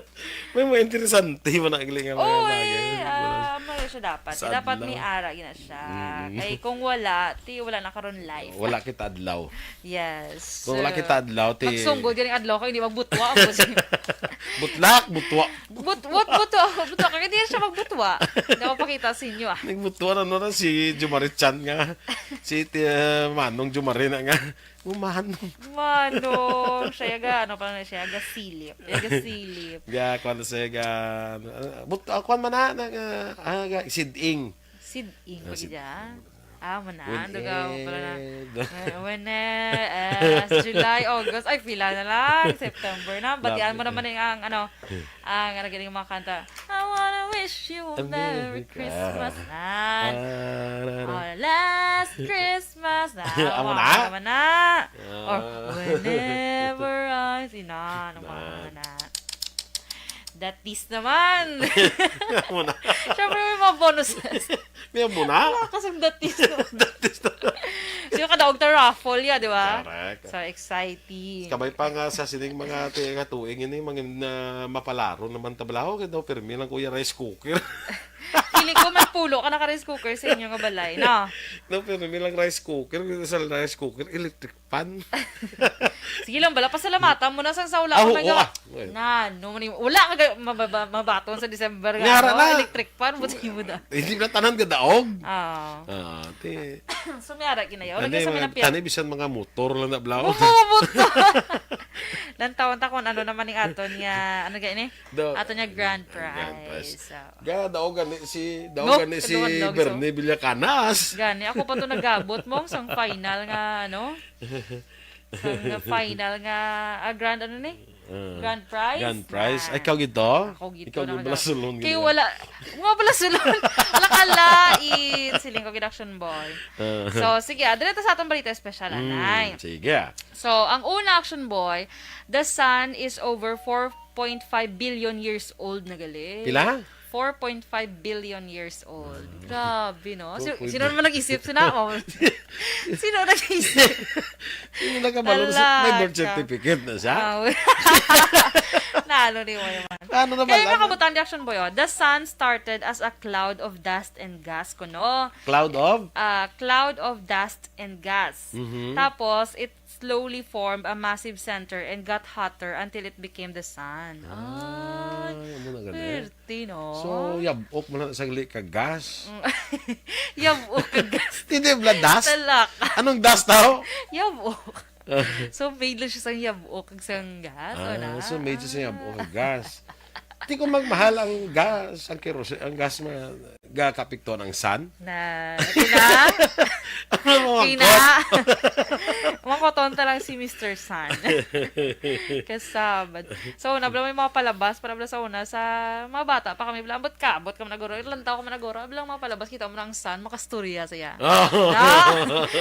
May mga interesante mo na, galing nga mga Oo, bagay. eh, ah, mali siya dapat. Sa Dapat adlaw. may ara, gina siya. Mm. Kay kung wala, ti wala na karon life. Wala kita adlaw. Yes. Kung wala kita adlaw, ti Magsunggol, ganing adlaw ko, hindi magbutwa ako. Butlak, butwa. But, what, butwa, butwa, kaya hindi siya magbutwa. Hindi ako pakita sa inyo, ah. Nagbutwa na, no, na si Jumari Chan nga. Si, ti, uh, Manong Jumari na nga. Oh, Manong. Manong, siya ga, ano pala na siya, ga silip. Siya ga silip. Ga, kwan na siya, ga, uh, but, uh, kwan man na, na, uh, ah, ga, siding. Siding Ah, pa si gid, ah. Ah, mo na, When dugaw pala na. ed- Eh, when eh, eh, July, August, ay, pila na lang, September na. Batian mo Lapit naman na. yung ang, ano, ang, ano, galing mga kanta. I wanna wish you a A Merry Merry Christmas Christmas. na. Ah, na, na. Oh, last Christmas na. Amo Wow, na? naman na. Or Ah. whenever I see, na, ano pa Na. naman na. Datis naman. Amo na. Siyempre, may mga bonuses. May amo na? Wala kasing datis. Datis na. Yung ka Tawag ta raffle ya, di ba? Correct. So exciting. Kabay pa nga sa sining mga ti-, katuig ini, mga na mapalaro naman tablaho, kay daw permi lang kuya rice cooker. Feeling ko may pulo ka naka rice cooker sa inyo nga balay, no? No, permi lang rice cooker, sa rice cooker, electric pan. Sige lang, bala, pasalamatan mo na sang sa wala Ah, ka oo, may ga-, ah. Well. Na, no, mani-, wala ka ga-, mababa-, mabaton sa December nga, May ara no? na. Electric fan, buti mo da. Hindi na tanan gadaog. Oo. Ah, ti-, So, may ara ginayaw. Lagi Tani, sa mga, mga tani, bisan mga motor lang na blaw. Oo, motor. Lantawon ta kung ano naman ning aton nga, ano gani? Do-, Aton nga grand grand prize. prize. So, Ga, daog gani si, daog No, gani si kaduhan lang, so. Bernie Villacanas. Gani, ako pa to nagabot mo sang final nga, ano? Sang final nga, ah, grand, ano ni? Ah, Grand prize? grand prize. Na. Ay, ikaw gid to? Ako gid Ikaw to gid nang balasulon gid Kay to. wala, mga balasulon. Wala ka lain. Siling ko gid, Action Boy. Ah. So, sige, ah, dito sa atong balita espesyal, Mm, anay. sige. So, ang una, Action Boy, the sun is over four point five billion years old na gali. Pila? Four point five billion years old. Ah. Grabe, no? Si-, Four point five. sino naman nag-isip? Sino ako? Sino nag-isip? Yung nagkabalo, may Talaga. birth certificate na siya? Ah, Nalo ni mo naman. Ano naman Kaya lang? Mga kabutang di Action Boy, oh, the sun started as a cloud of dust and gas, kuno. Cloud of? Ah, cloud of dust and gas. Mhm. Tapos, it slowly formed a massive center and got hotter until it became the sun. Ay, Ay, ano na gani? Pwerte, no? So, yab-ok mo na sagli ka gas? Mm. Yab-ok ka gas. Hindi, bla, dust? Talak. Anong dust daw? Yab-ok. So, made lang siya sang yab-ok kag sang gas, Ah, wala? so made siya sang yab-ok kag gas. Di ko magmahal ang gas, ang kerosene, ang gas nga gakapiktuhan ang sun. Na, okay na? Ano mo, Okay na? angkot? Makotonta lang si Mister Sun. Kasabad. So, nabla may mga palabas, para bla sa una, sa mga bata pa kami, bla, ambot ka, ambot ka man naguro, ilantaw ka man naguro, abla ang mga palabas, kita mo na ang sun, makastorya siya. Oh. Na?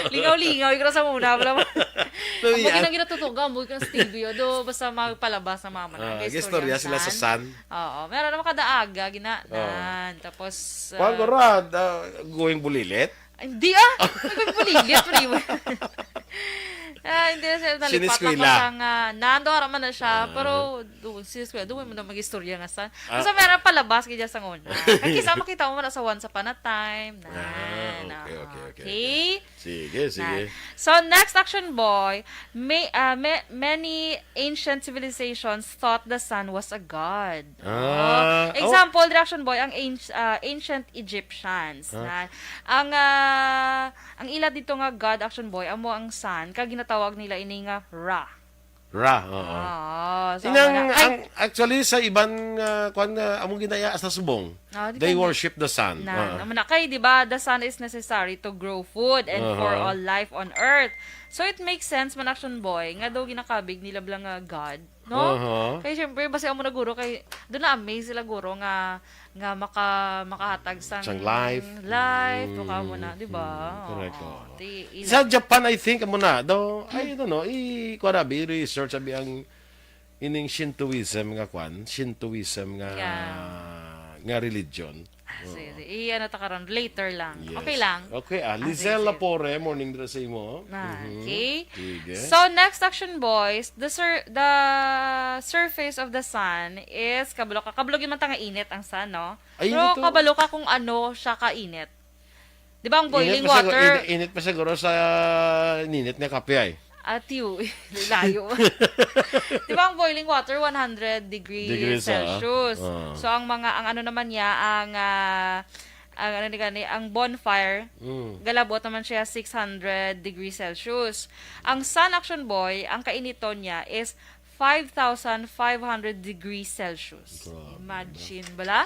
Lingaw-lingaw, ikaw sa una, bla. Nabiya. Ambot ka nang ginatutuga, ambot ka sa T V, o do, basta magpalabas ng mga Ah, manan, istorya sila sa sun. sun. Oo, meron naman kada aga, gina-, Oo. nan. Tapos, Kuwan ah, ko ra, ah, going bulilit? Hindi, ah! May going bulilit, pre. Ah, hindi na siya nalipat Siniskwela. lang ko sa nga, nando, ara man na siya, Ah. pero, do, siniskwela, do, mo na mag-istorya nga sa, Ah. basta meron palabas, kaya sa una. Kaya kisa makita mo na sa Once Upon a Time, Ah, nan, okay, oo. okay, okay, Okay? okay. Sige, Na. sige. So, next, Action Boy, may, ah, may, many ancient civilizations thought the sun was a god. Ah, Oh, oh. example, diri, Action Boy, ang anci-, ah, ancient Egyptians. Ah. Na, ang, ah, ang ila dito nga god, Action Boy, amo ang sun, kag ginatawag nila ini nga Ra. Ra, oo. Oo, so, Inang, wala. Ay. ang, actually, sa iban nga, kwan nga, among ginaya sa subong, Ah, di they ba? worship the sun. Na, Ah. naman na. Kay, di ba, the sun is necessary to grow food and for Aha. all life on earth. So, it makes sense man, Action Boy, nga daw ginakabig nila bala nga God, no? Aha. Kay, syempre, basi amo na guro, kay, doon na-amaze sila guro nga nga maka-, makahatag sang Sang life. life, Mm, mukha mo na, di ba? mm, correct, Oo. oo. Di, ila- Sa Japan, I think, amo na, daw, I don't know, i-, kuha na, i-research, abi, ang ining Shintoism nga kwan, Shintoism nga, Yeah. nga religion. Ah, sige, Oo. sige. I-, ano ta karon? Later lang. Yes. Okay lang? Okay, ah, Ah, Lizelle sige, sige. Lapore, morning dira sa imo. Ah, Mhm. okay. Sige. So, next, Action Boys, the sur-, the surface of the sun is, kabalo ka, kabalo gyud man ta nga init ang sun, no? Ay, Pero hindi to. kabalo ka kung ano siya kainit. Di ba ang Init boiling pa siguro, water? init, init pa siguro sa ninit nga kape ay. Atiw, layo. Di ba ang boiling water, one hundred degrees Degrees, ah. Celsius? Ah. So, ang mga, ang ano naman niya, ang, ah, ang ano ni gani, ang bonfire, Mm. galabot naman siya six hundred degrees Celsius. Ang sun, Action Boy, ang kainiton niya is five thousand five hundred degrees Celsius. Grabe, Imagine, bala?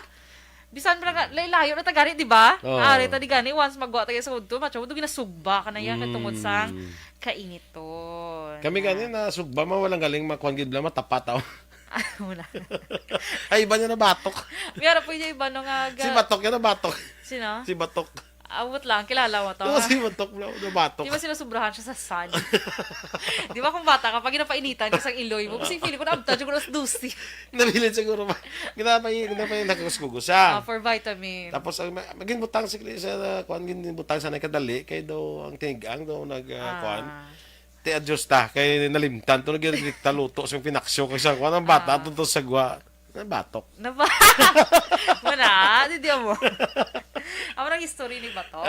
Bisan pa nga, lay-, layo na ta gani, di ba? Oo. Ari ta di gani, once magwa ta sa udto, matyo, do ginasugba ka na yan, kay tungod sa Mm. kainiton. Kami Na. gani na sugba, ma, walang galing, makuan gid lang, matapat, oh. Wala. Ay, iba niya na batok. Pero pwede iba no nga ga- Si Batok yan na batok. Sino? Si Batok. Ambot lang, kilala mo to. Kasi batok na, nabatok. Di ba sinusubrahan siya sa sun? Di ba kung bata ka, pag ginapainitan ka sa iloy mo, kasi feeling ko naabtan siya kung alas dose. Nabilin siguro ba? Ginapay-, ginapay-, nagkukuskugo siya. Ah, for vitamin. Tapos, ang ma-, maging butang si Chris, ah, kuwan, gin-, butang sa nakadali, kay daw ang tinigang daw nag, ah, kuwan. Ah. Ti adjust ta, kay nalimtan to, nagdirekta luto sa pinaksyo, kay sa kuwan, ang bata, Ah. to, to sa gwa. Nabatok. Naba-, Wala, di, di mo. Amo nang history ni Batok.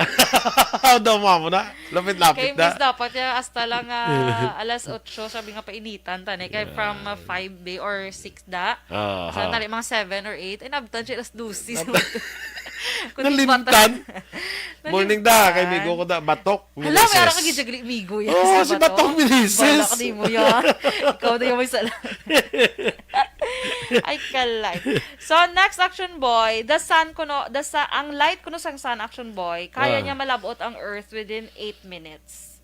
Daw mo, amo na. Lapit-lapit Kay na. Miss, dapat ya hasta lang, ah, alas otso, sabi nga painitan, tani. Kay from, ah, five day or six da. Aha. Sa tali, mga seven or eight, ay, nabtan siya alas dose. Nabtan. Kundi Nalimtan. bata-, Morning da, kay Nalimtan. migo ko da, Batok, Hala, may ara ka Meneses. gijagli, migo yan Oo, sa si Batok. Batok Meneses. Wala ka di mo yan. Ikaw na yung may sala. Ay, kalay. So, next, Action Boy, the sun kuno, the sa-, ang light kuno sang sun, Action Boy, kaya Ah. niya malabot ang earth within eight minutes.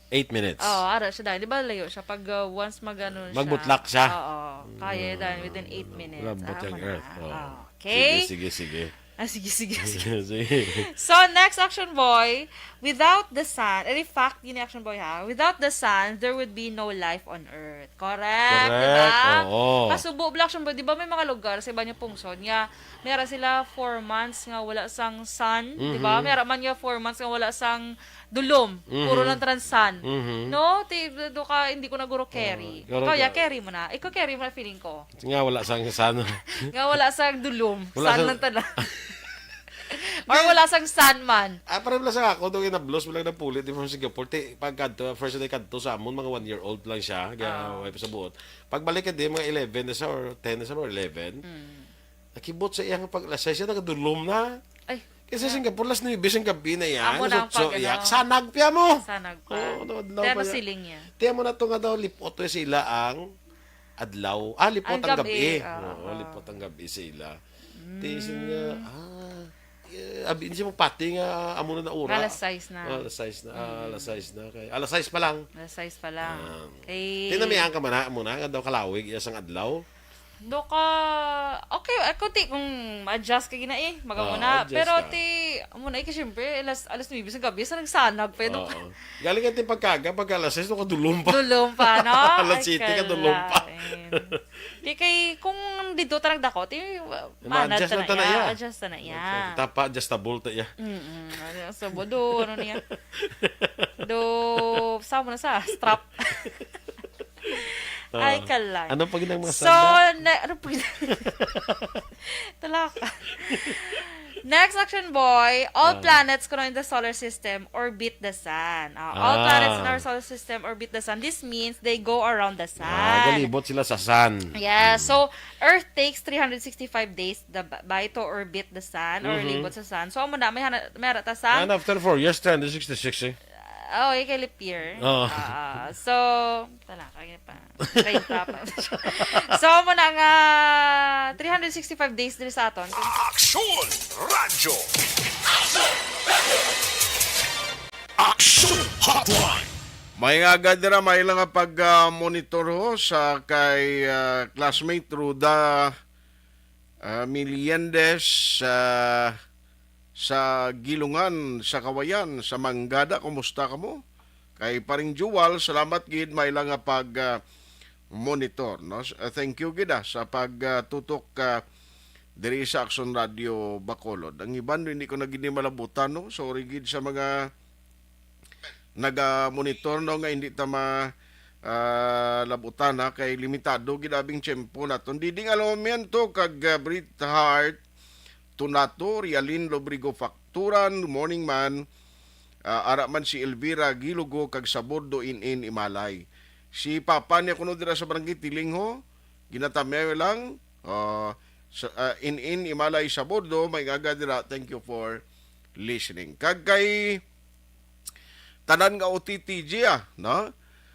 Eight minutes. Oo, ara siya dahil. Di ba layo siya? Pag, uh, once mag-ano siya. Magbutlak siya. Oo, kaya Mm. dahil within eight minutes. Malabot Ah, ang wala. earth. Oo. Okay. Sige, sige, sige. Ah, sige, sige, sige. Sige. So, next, Action Boy, without the sun, eh, fact yun yung Action Boy, ha? Without the sun, there would be no life on earth. Correct, Correct, di ba? oo. Kasubo, Black Action Boy, di ba may mga lugar sa iba niya pungsod nga, may ara sila four months nga wala sang sun, di ba? Mhm. May ara man nga four months nga wala sang dulom, Mhm. puro lang tanan sun. Mhm. No? Ti-, do ka, hindi ko na guro carry. Oo, Ikaw, ya, ka- carry mo na. Ikaw, carry mo na, feeling ko. Nga, wala sang sun. Nga wala sang dulom. Wala Sun sang lang tanan. Or Di- wala sang sun man. Ah, pareho lang sa ako, doon inablos mo lang ng pulit, di mo sa Singapore. Ti, pag kadto, first day kadto sa amon, mga one year old lang siya, kaya Ah. way pa sa buot. Pagbalik ka di, mga eleven na siya, or ten na siya, or eleven. Mm. Nakibot sa iyang pag-, alas sais siya, nakadulom na. Ay. Kaya sa Yeah. Singapore, alas nuwebe siyang gabi na yan. Amo na ang Alas otso, pag, ano, iyak. Sanag piya mo. Sanag pa. Oo, no, adlaw Pero pa yan. siling niya. Tiyan mo na to nga daw, lipot to sila ang adlaw. Ah, lipot Ang ang gabi, gabi. oo. Oo, lipot ang gabi sila. Ti, Mm. siling niya, ah, eh, abi, hindi siya mapati nga amo na na ura. Alas sais na. Ah, alas sais na. Ah, Mm. alas sais na. Kay, alas sais pa lang. Alas sais pa lang. Ah. Kay Tinamihan ka man na, amo na, nga daw kalawig, iya sang adlaw. Do ka, okay, ako ti, kung ma-adjust ka gina eh, maga Oo, mo na. adjust Pero ka. ti, amo na, eh, kasi syempre, alas, alas nuwebe sa gabi, sa nagsanag pa yun. Oo. Galing ka ti pagkaga, pagka alas sais, do ka dulom pa. Dulom pa, no? Alas Ay, siyete ka dulom pa. kalain. Di kay, kung dito ta nagdako, ti, Ma-adjust manat ta na na ta na iya. iya. Adjust ta na iya. Tapa, adjustable ta iya. Mm-mm. Ano, sa bodo, ano niya? Do, sa mo na sa, strap. Ah. Ay, kalay. Ano pa ginang mga So, standard? na, ano pa ginang Talaka. Next, Action Boy, all Ah. planets kuno in the solar system orbit the sun. Ah, all Ah. planets in our solar system orbit the sun. This means they go around the sun. Ah, galibot sila sa sun. Yeah, Mm. so Earth takes three hundred sixty-five days the, by to orbit the sun or Mhm. libot sa sun. So, amo na, may hana-, may ara ta sa And after four years, three hundred sixty-six eh. Oh, yung kay leap year. Oo. Ah, so, tala, kaya pa. Kaya pa. So, amo na nga three hundred sixty-five days diri sa aton. Aksyon Radyo. Aksyon Hotline. May nga agad dira, may lang nga pag, ah, monitor ho sa kay, ah, classmate Ruda, ah, Miliendez, ah, sa Gilungan, sa Kawayan, sa Mangada. Kumusta kamo? Kay Paring Jewel, salamat gid, may lang nga pag, ah, monitor, no? S-, ah, thank you gid, ah, sa pag, ah, tutok, ah, diri sa Aksyon Radio Bacolod. Ang iban, hindi ko na gid ni malabutan, no? Sorry gid sa mga naga-monitor, no, nga hindi ta ma-, ah, labutan, ha, kay limitado gid abing tiyempo naton. Diding Alojamiento kag, ah, Brit Hart Tunato, Rialin Lobrigo Facturan, morning man. Ah, ara man si Elvira Gilugo kag Sabordo, In-In Imalay. Si Papa niya kuno dira sa Barangay Tilingho, ginatamyaw lang. Ah, sa, ah, In-In Imalay Sabordo, may ngaga dira. Thank you for listening. Kag kay tanan nga O T T G, ah, no?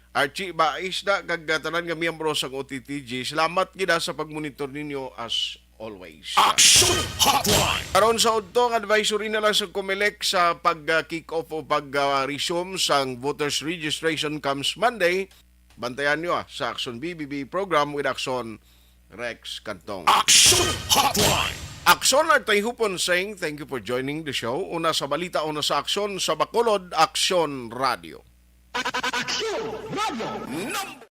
Archie Bais na, kag, ah, tanan nga miyembro sang O T T G. Salamat gid, ah, sa pagmonitor ninyo as always. Action Hotline. Karon sa udto, ang advisory na lang sa Comelec sa pag, ah, kick off o pag, ah, resume sang voters registration comes Monday. Bantayan nyo, ah, sa Action B B B program with Action Rex Cantong. Action Hotline. Aksyon Artay Hupon saying, thank you for joining the show. Una sa balita, una sa aksyon sa Bacolod, Aksyon Radio. Aksyon Radio. Number